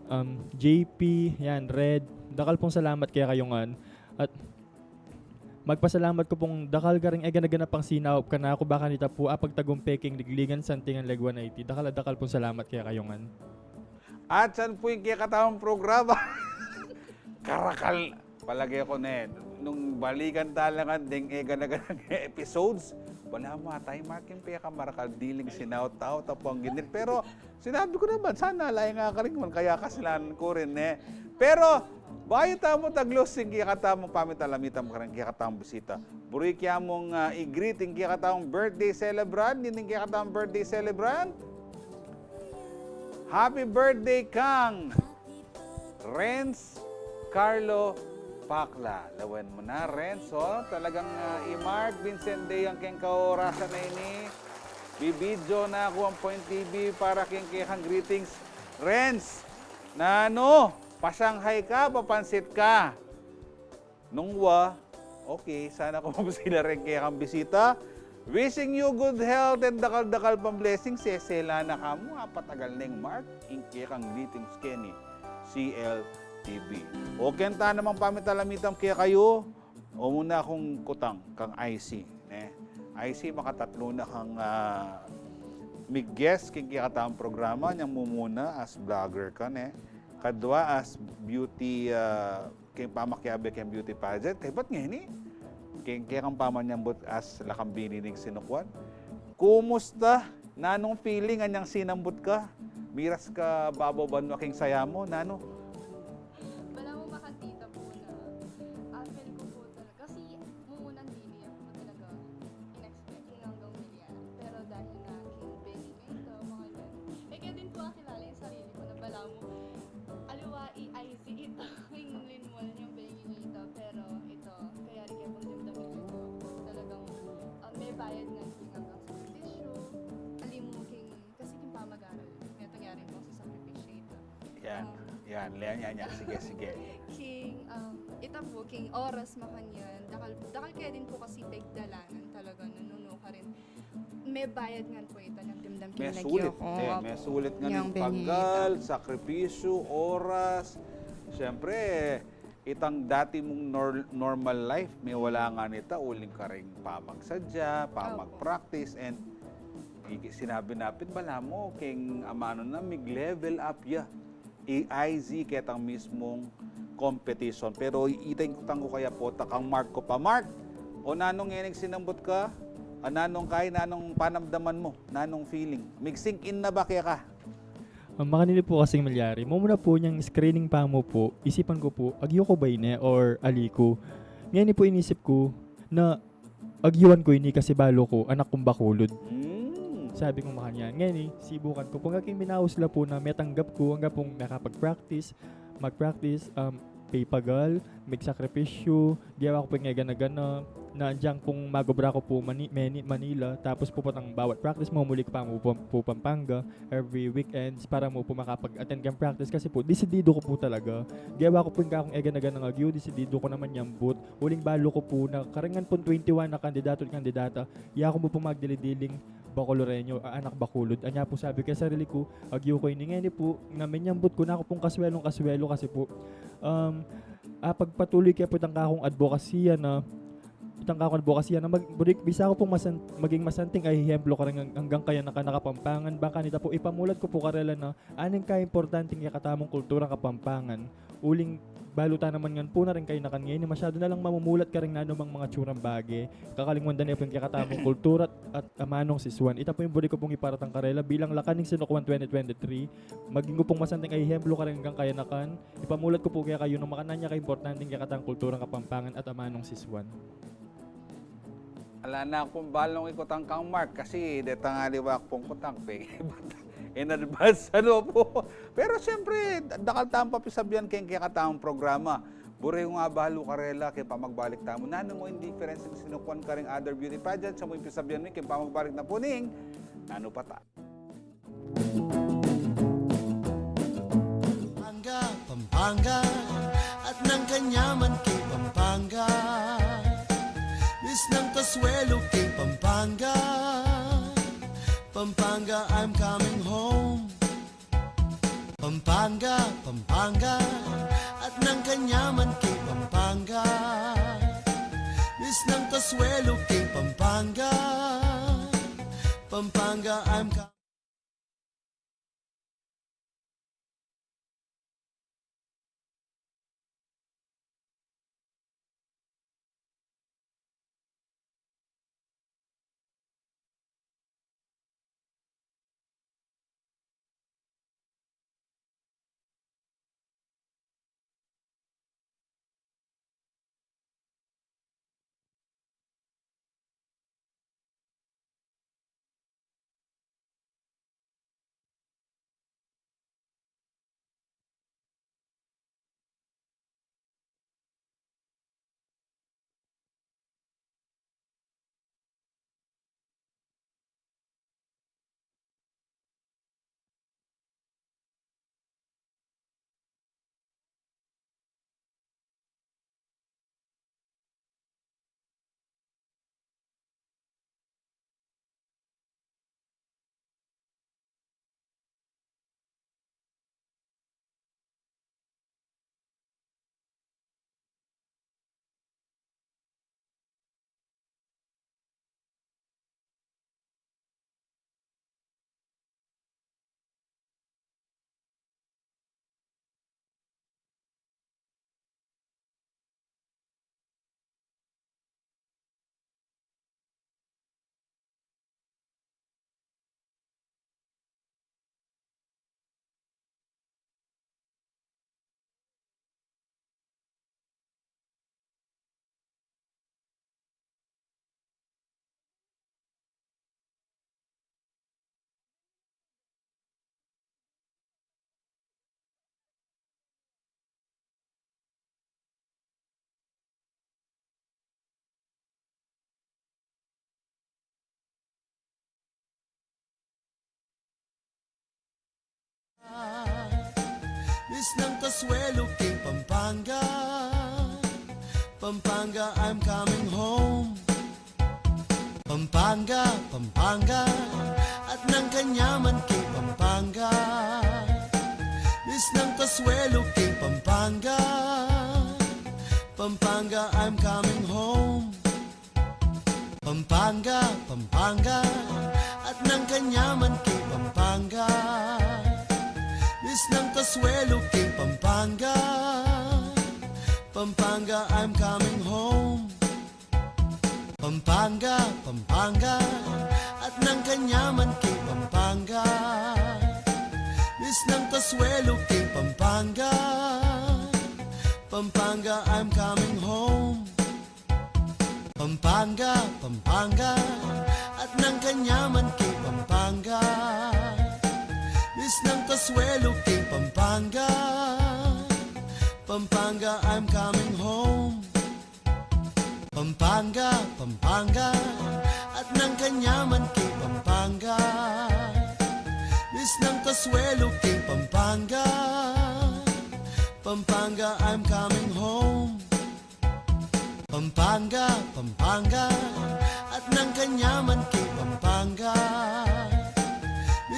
um, J P, yan, Red. Dakal pung salamat kekayu ngan. At magpasalamat ku pung dakal kareng e gana-ganapang sinaup kanaku, ba kanita pu apagtagumpe king ligligan santing lagwa na iti. Dakal a dakal pung salamat kekayu ngan. At yan pu ing kekatamung programa. Karakal. Palage ku ne, nung balikan ta la ngan deng e gana-ganang episodes, balamu atyu, Mark, ing pekamarakal diling sinaup-taup a panggenit. Pero sinabi ku naman, sana ala ngang akalimwan, kaya kasalanan ku rin, e. Pero Bayu tamu taglus ing kekatamung pamit, alamita mu karing kekatamung bisita. Buri ke mung, ah, i-greet ing kekatamung birthday celebrant. Ning kekatamung birthday celebrant, happy birthday kang Renz Carlo Pacla. Lawen mu na, Renz, oh. Talagang, ah, i Mark Vincent Day ang keng kaorasan a ini. Bibidyo na ku ampo ing T V para keng kekang greetings. Renz, nanu, pa-Shanghai ka, papansit ka? Nung wa, okay, sana ku mabusila ring kekang bisita. Wishing you good health and dakal-dakal pang blessings. Sesela na ka mu, apatagal neng Mark, ing kekang greetings keni C L T V. O keng ta namang pamit, alamita mu kekayu, o muna kung kutang kang I C, ne? I C, makatatlu na kang, ah, mig-guest keng kekatamung programa, nyang mumuna as vlogger ka, ne? Kadwa as beauty, ah, keng pamakiabe keng beauty pageant, kaybat ngeni, keng, keng kekang pamanyambut as lakang bini ning sinukuan. Kumusta? Nanung feeling anyang sinambut ka? Miras ka babo banua keng saya mu, nanu? Balamu makantita pu na, ah, feel ku pu talaga. Kasi mumunang dili aku talaga in-expect ing anggang milya. Pero dahil nga king bengi ngeni ita, makanyan. E ke din pu akilala ing sarili ku na balamu aliwa i-I C ita, ing linmol neng bengi ngeni ita. Pero ita, kayari ke pung dimdamin ita, talagang, ah, mebayad ngan king anggang sakripisyu. Ali mu king Kasi king pamag-aral, metung yari pung sasakripisyu ita. Yan, um, yan, yan, yan, yan. Sige, sige. King, um, ita pu, king oras makanyan, dakal, dakal ke din pu kasi pigdalanan talaga, nanu, nanu karin. Mebayad ngan pu ita nang dimdam king lagyu. Mesulit, e, mesulit ngan ing pagal, sakripisyu, oras. Siyempre, itang dati mung nor-, normal life, mewala ngan ita uling karing pamagsadya, pamag-practice, and i-, sinabi na pin, balamu keng amanu na, mig-level up ya i-I Z ketang mismung competition. Pero i-, ita ing kutang ku kaya pota kang Mark ku pa. Mark, o nanung ngeni sinambut ka? A, nanung kai, nanung panamdaman mu? Nanung feeling? Mig-sink in na ba keka? Ah, makanini pu kasing malyari, mumuna pu inyang screening pamu pu, isipan ku pu, agyu ku ba ini or ali ku? Ngeni pu inisip ku na agyuan ku ini kasi balu ku anak kung bakulud. Mm. Sabi ku makanyan, ngeni sibukan ku pu, angga king minaus la pu na metanggap ku, angga pung makapag-practice, mag-practice, um, pay pagal, magsakripisyu, gewa ku pu ing egana-gana, na agyang pung magobra ku pu Mani-, Meni-, Manila, tapos puputang bawat practice mu, muli ku pa mu pu, pu Pampanga, every weekends, para mu pu makapag-attend kang practice, kasi pu, desididu ku pu talaga. Gewa ku pu ing kakung egana-ganang agyu, desididu ku na manyambut, uling balu ku pu na karingan pung twenty-one a kandidato at kandidata, yaku mu pu magdili-diling Bacoloreno, a, anak bakulud. Anya pu sabi ku king sarili ku, agyu ku ini ngeni pu, na menyambut ku na, aku pung kaswelung-kaswelu kasi pu, um, a, pagpatuloy ke pu itang kakung adbokasiya na, itang kakung adbokasiya na mag-, buri-, bisa ku pung masan-, maging masanting a ehemplo karing ang-, anggang kayanakan a Kapampangan, bang kanita pu ipamulat ku pu karela na aning kaimportanting kekatamung kulturang Kapampangan. Uling balu ta naman ngan pu na ring kayanakan ngeni, masyadu na lang mamumulat karing nanumang mga tsurang bage. Kakalingwan da ne pu ing kekatamung kultura at, at amanung sisuan. Ita pu ing buri ku pung iparatang karela bilang lakan ning sinukuan twenty twenty-three. Maging ku pung masanting a ehemplo karing anggang kayanakan. Ipamulat ku pu kekayu nung makananu ya kaimportanting kekatang kulturang Kapampangan at amanung sisuan. Ala na kung balung ikutang kang Mark kasi detang aliwa kung kutang pe. In advance, ano po. Pero siyempre, da-, dakal tamung papisabyan keng kekatamung programa. Buri ku nga balu karela keng pamagbalik tamu. Nanu mu ing difference ning sinukuan karing other beauty pageant, sa mu ing pisabyan mi keng pamagbalik na pu ning Nanu pa ta. Pampanga, Pampanga, at nang kanyaman keng Pampanga. Miss nang kaswelu keng Pampanga. Pampanga, I'm coming home. Pampanga, Pampanga, at nang kanyaman keng Pampanga. Miss nang kaswelu keng Pampanga. Pampanga, I'm coming Isnang kasuelu king Pampanga, Pampanga, I'm coming home. Pampanga, Pampanga, at nang kanyaman king Pampanga. Isnang kasuelu king Pampanga, Pampanga, I'm coming home. Pampanga, Pampanga, at nang kanyaman king Pampanga. Isnang kasuelu king Pampanga, Pampanga, I'm coming home. Pampanga, Pampanga, at nang kanyaman king Pampanga. Isnang kasuelu king Pampanga, Pampanga, I'm coming home. Pampanga, Pampanga, at nang kanyaman king Pampanga. Isnang kasuelu king Pampanga, Pampanga, I'm coming home. Pampanga, Pampanga, at nang kanyaman king Pampanga. Isnang kasuelu king Pampanga, Pampanga, I'm coming home. Pampanga, Pampanga, at nang kanyaman king Pampanga.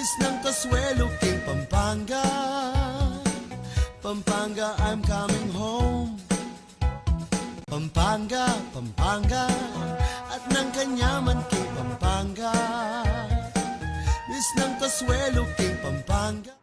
Isnang kasuelu king Pampanga, Pampanga, I'm coming home. Pampanga, Pampanga, at nang kanyaman king Pampanga. Isnang kasuelu king Pampanga.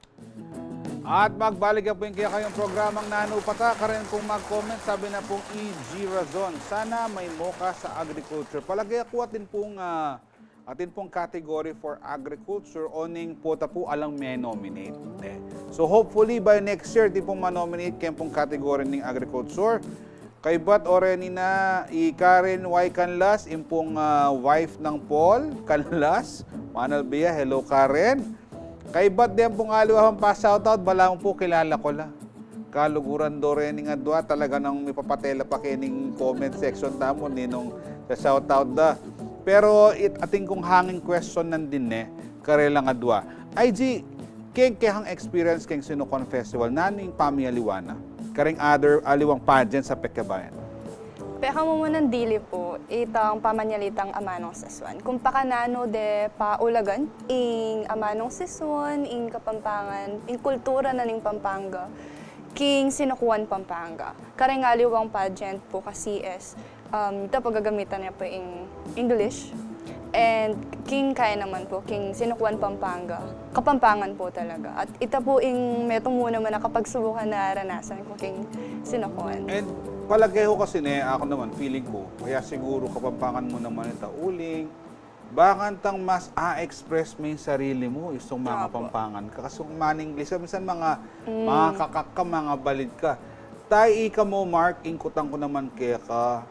At magbalik ya pu ing kekayung programang Nanu Pata, karin pung mag-comment, sabi na pung E G Razon, sana may MOCA sa agriculture. Palage ku atin pung, ah, atin pung category for agriculture, oning pota pu alang me-nominate, ne? So hopefully by next year, atin pung ma-nominate keng pung category ning agriculture. Kaybat o reni na i Karen Y Canlas, ing pung, ah, wife nang Paul Canlas, manalbe ya, hello Karen. Kaybat deng pung aliwa pang pa-shoutout, balamu pu kilala ku la. Kaluguran do reni ngan adwa, talaga nang mipapatela pa keni king comment section tamu, ninung sa-shoutout da. Pero it, atin kung hanging question nandin, ne, karela ngan adwa. I G, keng kekang experience keng Sinukuan Festival, nanu ing pamialiwa na kareng other aliwang pageants a pekabayan? Pekamumunang dili pu, itang pamanyalitang Amanung Sisuan. Kung pakananu de paulagan ing Amanung Sisuan, ing Kapampangan, ing kultura na ning Pampanga, king Sinukuan Pampanga. Kareng aliwang pageant pu kasi is, um, ita pu gagamitan ne pu ing English. And king kaya naman pu, king Sinukuan Pampanga, Kapampangan pu talaga. At ita pu ing metung mu naman a kapagsubukan a naranasan ku king Sinukuan. And palage ku kasi ne, aku naman, feeling ku, kaya siguru Kapampangan mu naman ita uling, bakantang mas a-express me ing sarili mu, istung manga Kapampangan ka. Kasi kung manga English ka, minsan manga, mm, manga kakak ka, manga balid ka. Tay, ika mu, Mark, ing kutang ku naman keka,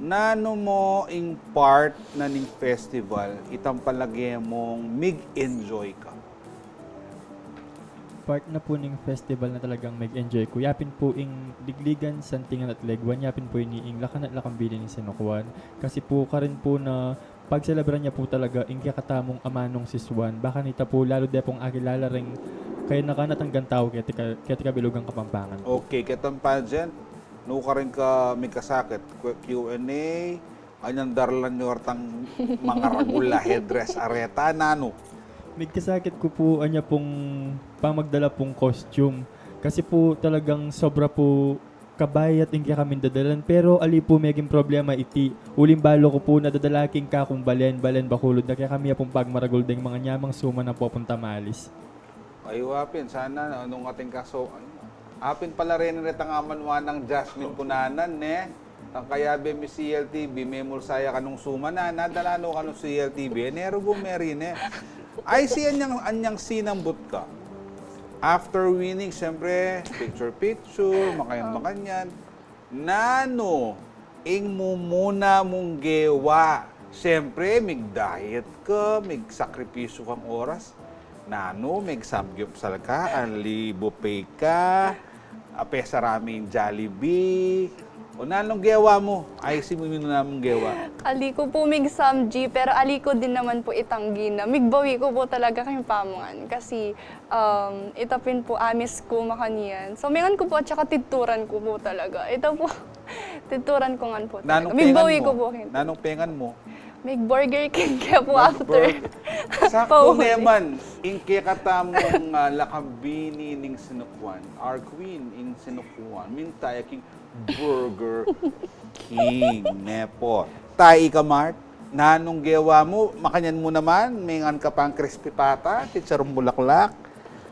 nanu mu ing part na ning festival, itang palage mung mig-enjoy ka? Part na pu ning festival na talagang mig-enjoy ku, yapin pu ing Ligligan, Santingan at Leguan, yapin pu ini ing lakan at lakang bili ning Sinukuan. Kasi pu, karin pu na pagselebran ya pu talaga ing kekatamung Amanung Sisuan. Bakanita pu, lalu de pung akilala reng kayanakan at anggang tau keti ka-, keti kabilugan Kapampangan. Okay, ketang pageant, nukarin ka migkasakit, Q-, Q and A, anyang darlan yu artang mangaragul a headdress, areta, nanu? Migkasakit ku pu, anya pung pamagdala pung costume. Kasi pu talagang sobra pu kabayat ing kekaming dadalan, pero ali pu meging problema iti, uling balu ku pu nadadala king kakung balen, balen bakulud na kekami a pung pagmaragul deng manga nyamang suma nang pupunta malis. Ay, wa pin, sana, nung atin kaso, apin pala reni retang amanwa nang Jasmine kunanan, ne? Tang kayabe mi C L T V, memulsa ya kanung suma na, nadala no kanung C L T V, e, ne, rugu me rin, e. Ay, si anyang, anyang sinambut ka. After winning, siyempre, picture-picture, makanyan-makanyan. Nanu ing mumuna mung gewa? Siyempre, mig-diet ka, migsakripisyu kang oras. Nanu, migsamgyupsal ka, anli buffet ka, ape sarami ing Jollibee, O, nanung gewa mu? Ay, si Mimino, nanung gewa? Ali ku pu mig-samgi, pero ali ku din naman pu itanggi na migbawi ku pu talaga keng pamangan. Kasi, um, ita pin pu amis ku makanyan. So, mengan ku pu at saka tidturan ku pu talaga. Ita pu, tidturan ku ngan pu talaga. Nanung pengan mu? Migbawi ku pu keng Nanung pengan mu? Mig-Burger King kaya pu after. Mag-burger. Saktu naman, ing kekatamung, ah, lakambini ning sinukuan, our queen ing sinukuan, minta ya king Burger King, ne pu. Tay, ika Mark, nanung gewa mu? Makanyan mu naman, mengan ka pang crispy pata, chicharong bulaklak,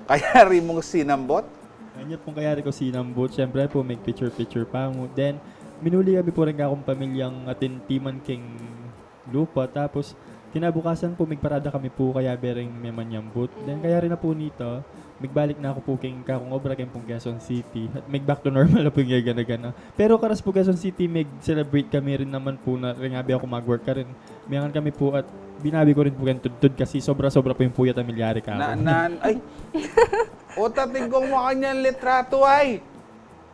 kayari mung sinambut? Kanya pung kayari ku sinambut, siyempre pu, mig-picture-picture pa mu. Then, minuli kami pu rin kakung pamilyang atin timan keng lupa. Tapos, kinabukasan pu, migparada kami pu, kayabe ring memanyambut. Then, kayari na pu nita, migbalik na ku pu keng kakung obra keng pung Quezon City. At mig-back to normal na pu ing gana-gana. Pero karas pu Quezon City, mig-celebrate kami rin naman pu na ring abi aku mag-work karin. Mengan kami pu at binawi ku rin pu keng tudtud kasi sobra-sobra pu ing puyat a milyari kaku. Na, nan, ay! O, tating kung makanyan litratu, ay!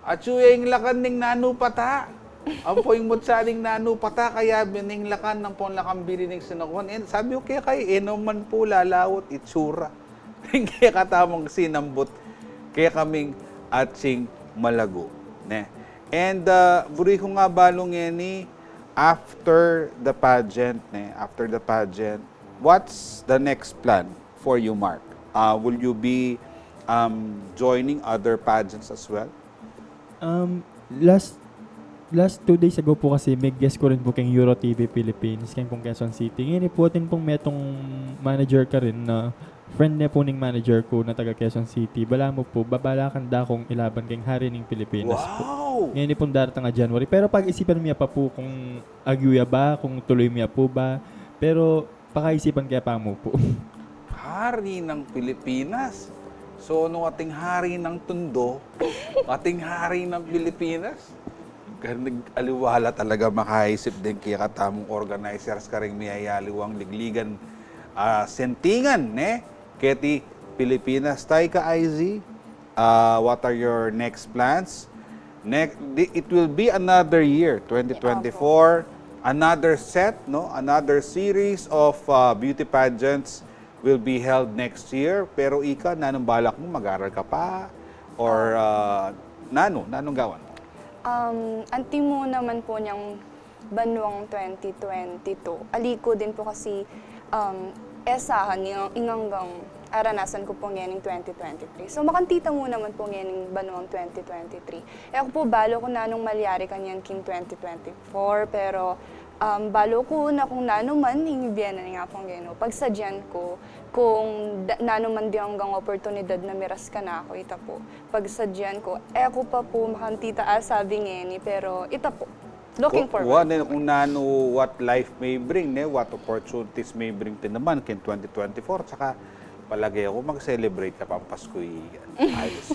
Atsu ya ing lakan ning nanu pata. Ampo ing mutsa ning nanu pata, kayabe ning lakan, ampo ing lakambini ning sinukuan. E, sabi ku kekayu, e naman pu lalawa itsura ning kekatamung sinambut kekaming atsing malagu, ne? And, ah, buri ku nga balu ngeni, after the pageant, ne? After the pageant, what's the next plan for you, Mark? Ah, will you be, um, joining other pageants as well? Um, last, last two days ago pu kasi, mig-guest ku rin pu keng Euro T V Philippines, keng pung Quezon City. Ngeni pu, atin pung metung manager karin na friend ne pu ning manager ku na taga Quezon City. Balamu pu, babalakan da kung ilaban keng hari ning Pilipinas pu. Wow! Ngeni pung daratang a January. Pero pag-isipan mi ya pa pu kung agyu ya ba, kung tuloy mi ya pu ba. Pero pakaisipan ke pa mu pu. Hari ng Pilipinas. So, nung ating hari ng Tondo, ating hari ng Pilipinas, ganun, aliwa la talaga makaisip deng kekatamung organizers karing miyayaliwang ligligan, ah, sentingan, ne? Keti Pilipinas. Tay, ika, I Z, uh, what are your next plans? Next, di-, it will be another year, twenty twenty-four, another set, no? Another series of, uh, beauty pageants will be held next year. Pero ika, nanung balak mu, mag-aral ka pa? Or, uh, nanu, nanung gawan mu? Um, anti mu naman pu niyang banuang twenty twenty-two. Ali ku din pu kasi, um, e sa akin ing, ing anggang aranasan ku pu ngening twenty twenty-three. So, makanti ta mu naman pu ngening banuang twenty twenty-three. E ku pu balu kung nanung malyari kanyan king twenty twenty-four, pero, um, balu ku na kung nanu man ing bie na ning Apung Ginu. Pagsadyan ku kung da-, nanu man ding anggang oportunidad na miras kanaku, ita pu. Pagsadyan ku, e ku pa pu makanti ta asabi ngeni, pero ita pu. Looking forward. Ku-, kuwan, ne, kung nanu, what life may bring, ne, what opportunities may bring pin naman king twenty twenty-four, tsaka palage ku mag-celebrate ka pang Pasku i, I C.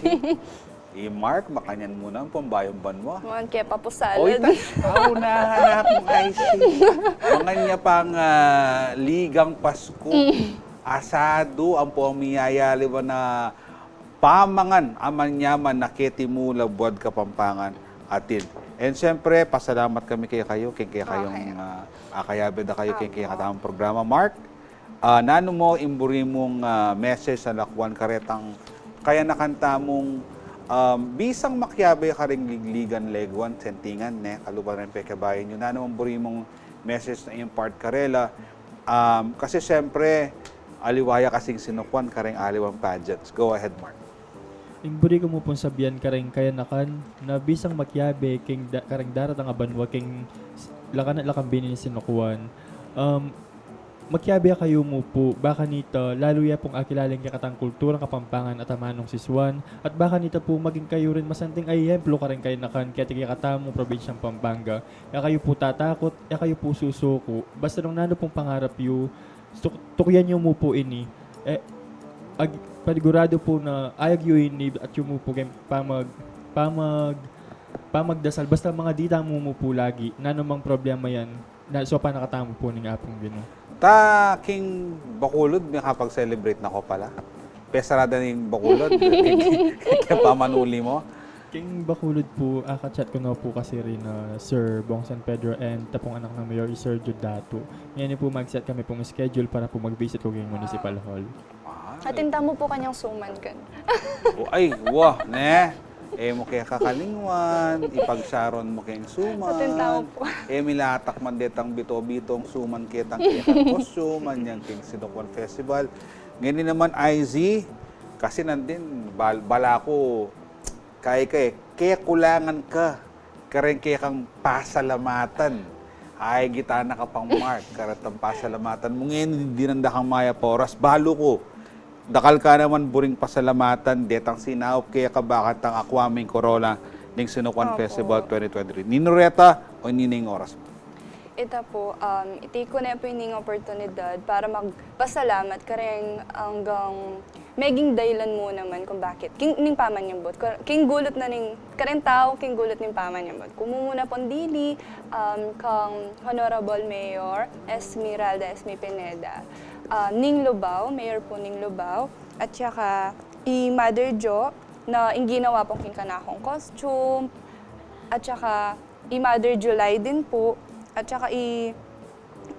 I Mark, makanyan mu na pung bayung banua. Mangan ke pa pu salad. O, ita, au, nahanap mu, I C. Mangan ya pang, ah, ligang Pasku. Asadu, ampo miyayaliwan a pamangan a manyaman na keti mu la buad Kapampangan atin. And siyempre, pasalamat kami kekayu, keng kekayung, ah, akayabe da kayu keng kekatamung programa, Mark. Ah, nanu mu ing buri mung, ah, message a lakuan karetang kayanakan tamung, um, bisang makiabe karing ligligan, leguan, sentingan, ne, kaluban reng pekiabe yu, nanu mung buri mung message na i-impart karela? Um, kasi siyempre, aliwa ya kasing sinukuan kareng aliwang pageants. Go ahead, Mark. Ing buri ku mu pung sabian kareng kayanakan na bisang makiabe keng da-, kareng daratang a banua keng s-, lakan at lakambini ning sinukuan, um, makiabe kayu mu pu, ba kanita lalu ya pung akilala ing kekatang kulturang Kapampangan at amanung sisuan, at ba kanita pu maging kayu rin masanting a ehemplo kareng kayanakan keti kekatamung probinsyang Pampanga. E kayu pu tatakut, e kayu pu susuku. Basta nung nanu pung pangarap yu, tuk-, tukuyan yu mu pu ini. E, ag-, paniguradu pu na ayag yu ini, atyu mu pu keng pamag-, pamag-, pamagdasal. Basta mangadi tamu mu pu lagi, nanu mang problema yan, na, saupan na katamu pu ning Apung Ginu. Ta, king Bacolod, makapag-celebrate na ku pala. Pesarada ning Bacolod, king pamanuli mu. King Bacolod pu, ah, ka-chat ku na pu kasi rin, ah, Sir Bong San Pedro and tapung anak nang Mayor, Sir Jude Datu. Ngeni pu, mag-set kami pung schedule para pu mag-visit ku king Municipal Hall. Ah, atin tamu pu kanyang suman kan. O, ay, wa, ne? E mu ke kakalingwan, ipagsaron mu keng suman. Atin tamu pu. E mu latak man detang bito-bitong suman ketang kekang costume, anyang king Sinukuan Festival. Ngeni naman, I Z, kasi nandin, bal- bala ku, kaya ka e, kekulangan ka kareng kekang pasalamatan. Ay, gitana ka pang Mark, karetang pasalamatan mu. Ngeni, dinan da kang mayap a oras. Balu ku, dakal ka naman buring pasalamatan detang sinaup keka bakantang Akua Ming Corona ning Sinukuan Festival twenty twenty-three. Ninu reta o ninu ing oras mu? Ita pu, um, iti ku ne pu ining oportunidad para magpasalamat kareng anggang meging dahilan mu naman kung bakit. King, ning pamanyambut. King gulut na ning, kareng tau, king gulut ning pamanyambut. Kumumuna pung dili, um, kang Honorable Mayor Esmeralda Esme Pineda, um, ning Lubao, Mayor pu ning Lubao, at saka i Mother Jo, na ing ginawa pung king kanakung costume, at saka i Mother July din pu, at saka i,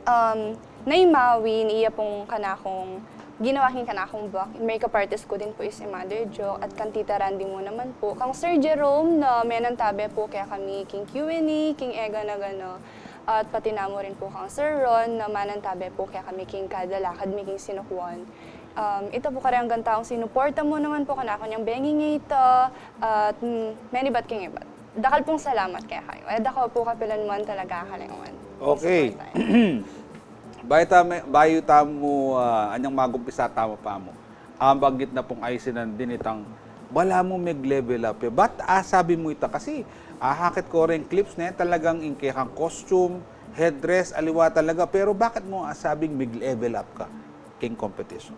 um, Nay Mawi, ni iya pung kanakung, ginawa king kanakung buak, makeup artist ku din pu i si Mother Jo, at kang Tita Randy mu naman pu, kang Sir Jerome na menantabe pu kekami king Q and A, king egana-gana, at pati namu rin pu kang Sir Ron na manantabe pu kekami king kada lakad mi king Sinukuan. Um, ita pu kareng anggang taung sinuporta mu naman pu kanakung anyang bengi ngeni, at, mm, menibat king ibat. Dakal pung salamat kekayu. E da ku pu kapilan man talaga akalingwan. Okay. Bayu tamu, bayu tamu, ah, anyang magumpisa tamu pamu, ambanggit na pung I Z nandin itang balamu meg-level up ya. Ba't asabi mu ita? Kasi ahakit ku reng clips ne, talagang ing kekang costume, headdress, aliwa talaga. Pero bakit mu asabing meg-level up ka king competition?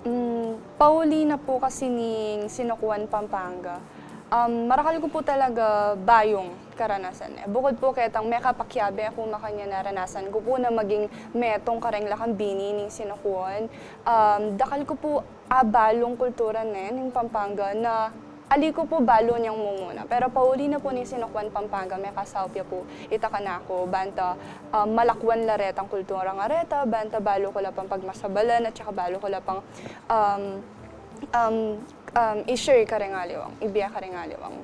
Mm, pauli na pu kasi ning Sinukuan Pampanga, um, marakal ku pu talaga bayung karanasan. E, bukut pu ketang mekapakiabe ku makanyan, naranasan ku pu na maging metung kareng lakang bini ning Sinukuan. Um, dakal ku pu abalung kultura ne ning Pampanga na ali ku pu balu nyang mumuna. Pero pauli na pu ning Sinukuan Pampanga, mekasaup ya pu ita kanaku, banta, ah, malakwan la retang kultura nga reta, banta balu ku la pang pagmasabalan, at saka balu ku la pang, um, um, um, i-share kareng aliwang, ibie kareng aliwang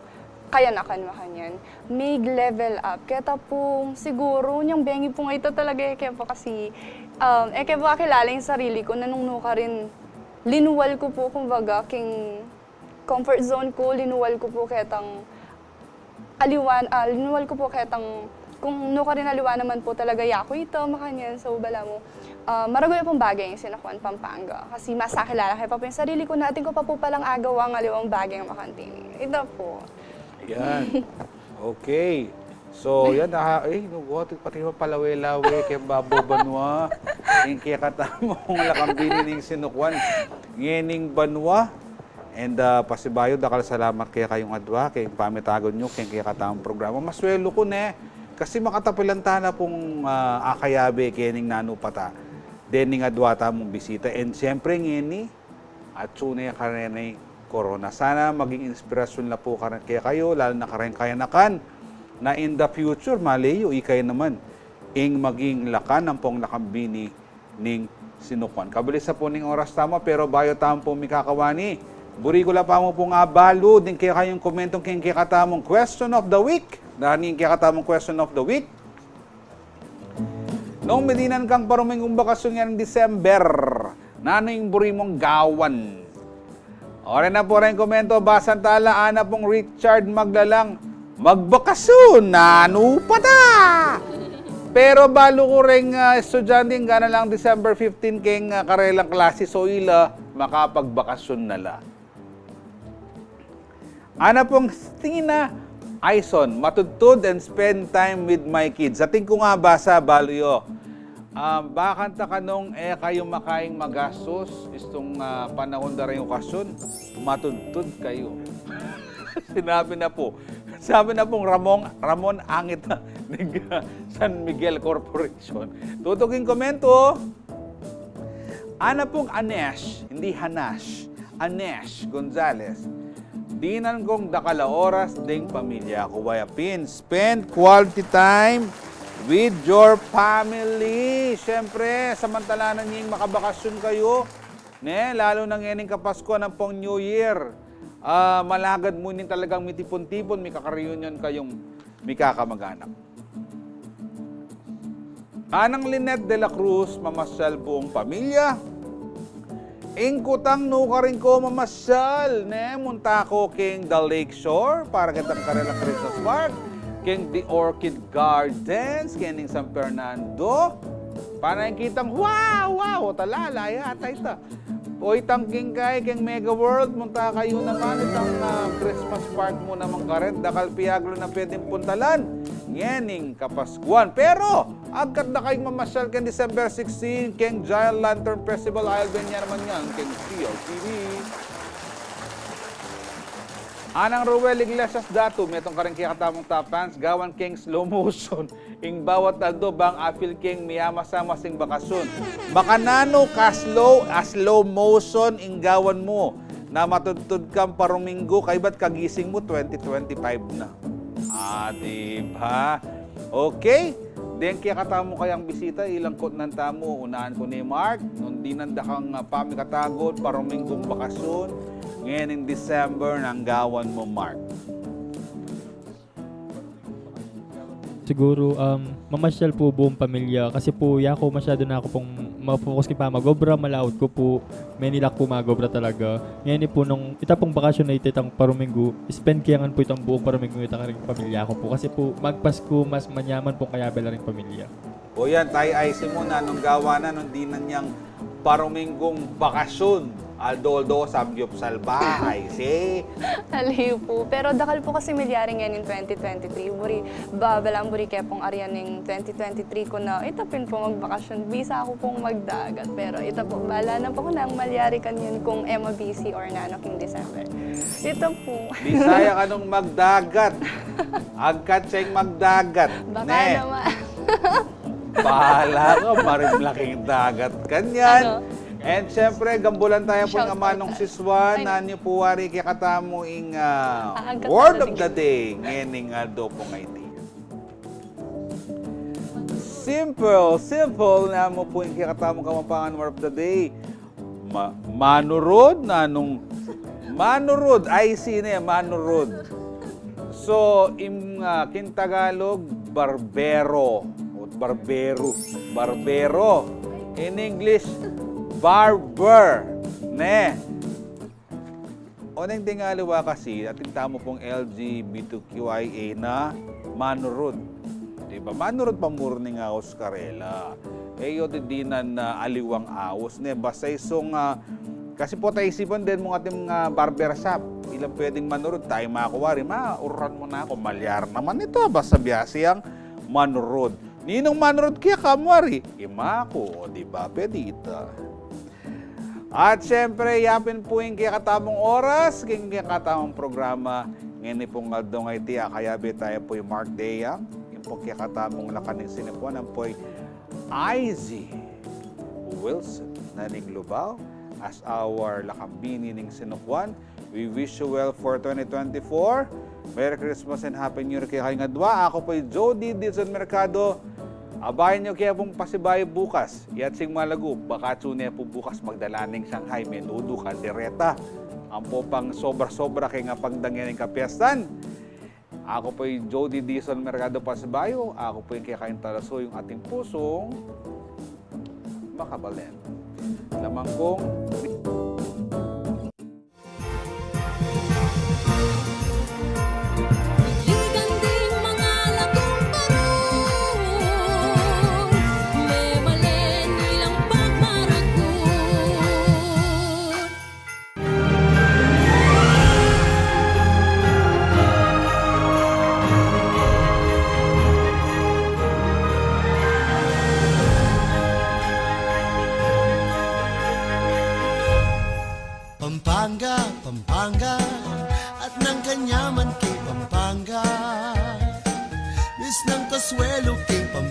kayanakan makanyan. Meg-level up. Keta pung siguru, nyang bengi pung ita talaga, e ke pu kasi, um, e ke pu akilala ing sarili ku, na nung nukarin linuwal ku pu, kumbaga, king comfort zone ku, linuwal ku pu ketang aliwan, ah, linuwal ku pu ketang kung nukarin aliwa naman pu talaga yaku ita, makanyan. So, balamu, ah, maragul ya pung bage ing Sinukuan Pampanga. Kasi mas akilala ke pa pu ing sarili ku, na atin ku pa pu palang agawang aliwang bage makanyan. Ita pu. Yan. Okay. So, yan, ah, e, nugu, pati palawe-lawe keng babo banua, ing kekatamung lakang bini ning Sinukuan ngening banua. And, ah, pasibayu, dakal salamat kekayung adwa keng pamitagun yu keng kekatamung programa. Maswelu ku ne, kasi makatapilan ta na pung, ah, akayabe kening nanu pa ta dening adwa tamung bisita. And siyempre, ngeni, atsu ne kareng Corona. Sana maging inspirasyun la pu kare-, kekayu, lalu na kareng kayanakan, na in the future, maley yu, ikayu naman ing maging lakan ampong lakang bini ning Sinukuan. Kabilis na pu ning oras tamu, pero bayu tamu pu mikakawani, buri ku la pamu pung abalu ding kekayung komentu keng kekatamung question of the week. Nanu ing kekatamung question of the week? Nung medinan kang paruming kung bakasyun ngeni December, nanu ing buri mung gawan? Oren na pu reng komento, basan ta la. Ana pung Richard Maglalang, magbakasyun, nanu pa ta? Pero balu ku reng, ah, estudyante, ngana lang December fifteen keng, ah, karelang klase, so ila makapagbakasyun na la. Ana pung Stina Aison, matudtud and spend time with my kids. Atin kung abasa, balu yu. Ah, bakanta kanung e kayu makaing magastus, istung, ah, panahun da reng okasyon, matudtud kayu. Sinabi na pu. Sabi na pung Ramon, Ramon Angit na, ning San Miguel Corporation. Tutuking komento. Ana pung Anesh, hindi Hanash, Anesh Gonzalez. Dinan kung dakal a oras deng pamilya ku. Why a pin? Spend quality time with your family. Siyempre, samantalanan ning makabakasyon kayu, ne? Lalu na ngening Kapaskuhan ampong New Year. Ah, malagad mu ning talagang mitipon-tipon, mikaka-reunion kayung mikakamag-anak. Anang Lynette de la Cruz, mamasyal buong pamilya. Ing kutang nukarin ku mamasyal, ne, munta ku king The Lake Shore, para kitang karelang Christmas park, king The Orchid Gardens, king San Fernando. Para kitang, wow, wow, talala, yata ita. O itang king kay, king Mega World, munta kayu naman, itang, ah, Christmas park mu naman karin, dakal pin a aglu na pwedeng puntalan ngening Kapaskuhan. Pero, agkat da kayung mamasyal king December sixteen, king Giant Lantern Festival, ayalben ya naman yan king C L T V. Anang Ruel Iglesias Datu, metung karing kekatamung top fans, gawan king slow motion ing bawat aldo bang apil king miyamasamas ing bakasyon. Makananu ka slow, a slow motion ing gawan mu na matudtud kang paruminggu, kaybat kagising mu twenty twenty-five na. Ah, di ba? Okay. Deng kekatamung kayang bisita, ilangkut na tamu, unahan ku ne Mark, nung dinan da kang, ah, pamikatagun, paruminggung bakasyon, ngening December, nanu ing gawan mu, Mark? Siguro, um, mamasyal pu buong pamilya kasi pu yaku masyadu na ku pung ma-focus king pamag-obra, malaut ku pu, menilak pu mag-obra talaga. Ngeni pu nung ita pung bakasyon a ita, itang paruminggu, spend ke ngan pu itang buong paruminggu ita karing pamilya ku pu kasi pu magpasku mas manyaman pung kayabe la ring pamilya. O yan, Tay Icy mu, nanung gawan na nung dinan yang paruminggung bakasyon? Aldo-aldo, samgyupsal ba, Icy? Aliyu pu. Pero dakal pu kasi milyari ngening twenty twenty-three. Buri, ba, balang buri ke pung aryan ning twenty twenty-three ku na ita pin pu magbakasyon. Bisa ku pung magdagat. Pero ita pu, bala na pu ku nang malyari kanyan kung e ma-busy or nanu king December. Ita pu. Bisaya ka nung magdagat. Agkat siyang magdagat. Baka naman. Bahala ka, marimla king dagat kanyan. And syempre, gambulan taya pu ing amanung siswan, nanung pu wari kekatamu ing, ah, word of the day ngening aldo pung iti. Simple, simple namu pu ing kekatamung Kapampangan word of the day. Ma-, manurud, nanung manurud, ay sine, manurud. So, in, ah, king Tagalog, barbero, o barbero, barbero. In English, barber, ne? O neng deng aliwa kasi, atin tamu pung L G B T Q I A na manurud. Diba? Manurud pamuru ning aus karela. E yu didinan na aliwang aus, ne? Basta isung, ah, kasi pu ta isipan den mung atin, ah, barber shop. Ilang pwedeng manurud, tayu makuwari, maururan mu na ku, malyari naman ita, basta biasa yang manurud. Ninung manurud kekamu ari? Imaku, o diba, pwede ita. At syempre, yapin pu ing kekatamung oras king kekatamung programa ngeni pung aldong iti. Akayabe taya pu i Mark Dea, ing pung kekatamung lakan ning sinukuan, ampo i Izzy Wilson na ning Lubao, as our lakang bini ning sinukuan. We wish you well for twenty twenty-four. Merry Christmas and Happy New Year kekayung adwa. Aku pu i Jody Dizon Mercado. Abayan yu ke pung pasibayu bukas. Iyatsing malagu, baka tune pu bukas magdala ning Shanghai, menudo, kaldereta. Ampo pang sobra-sobra king apagdang ngening kapiestan. Aku pu i Jody Dizon Mercado pasibayu. Aku pu ing kekayung talasuyung, atin pusung makabalen. Lamang kung Pampanga, Pampanga, at nang kanyaman kay Pampanga. Misnang kaswelo kay Pampanga.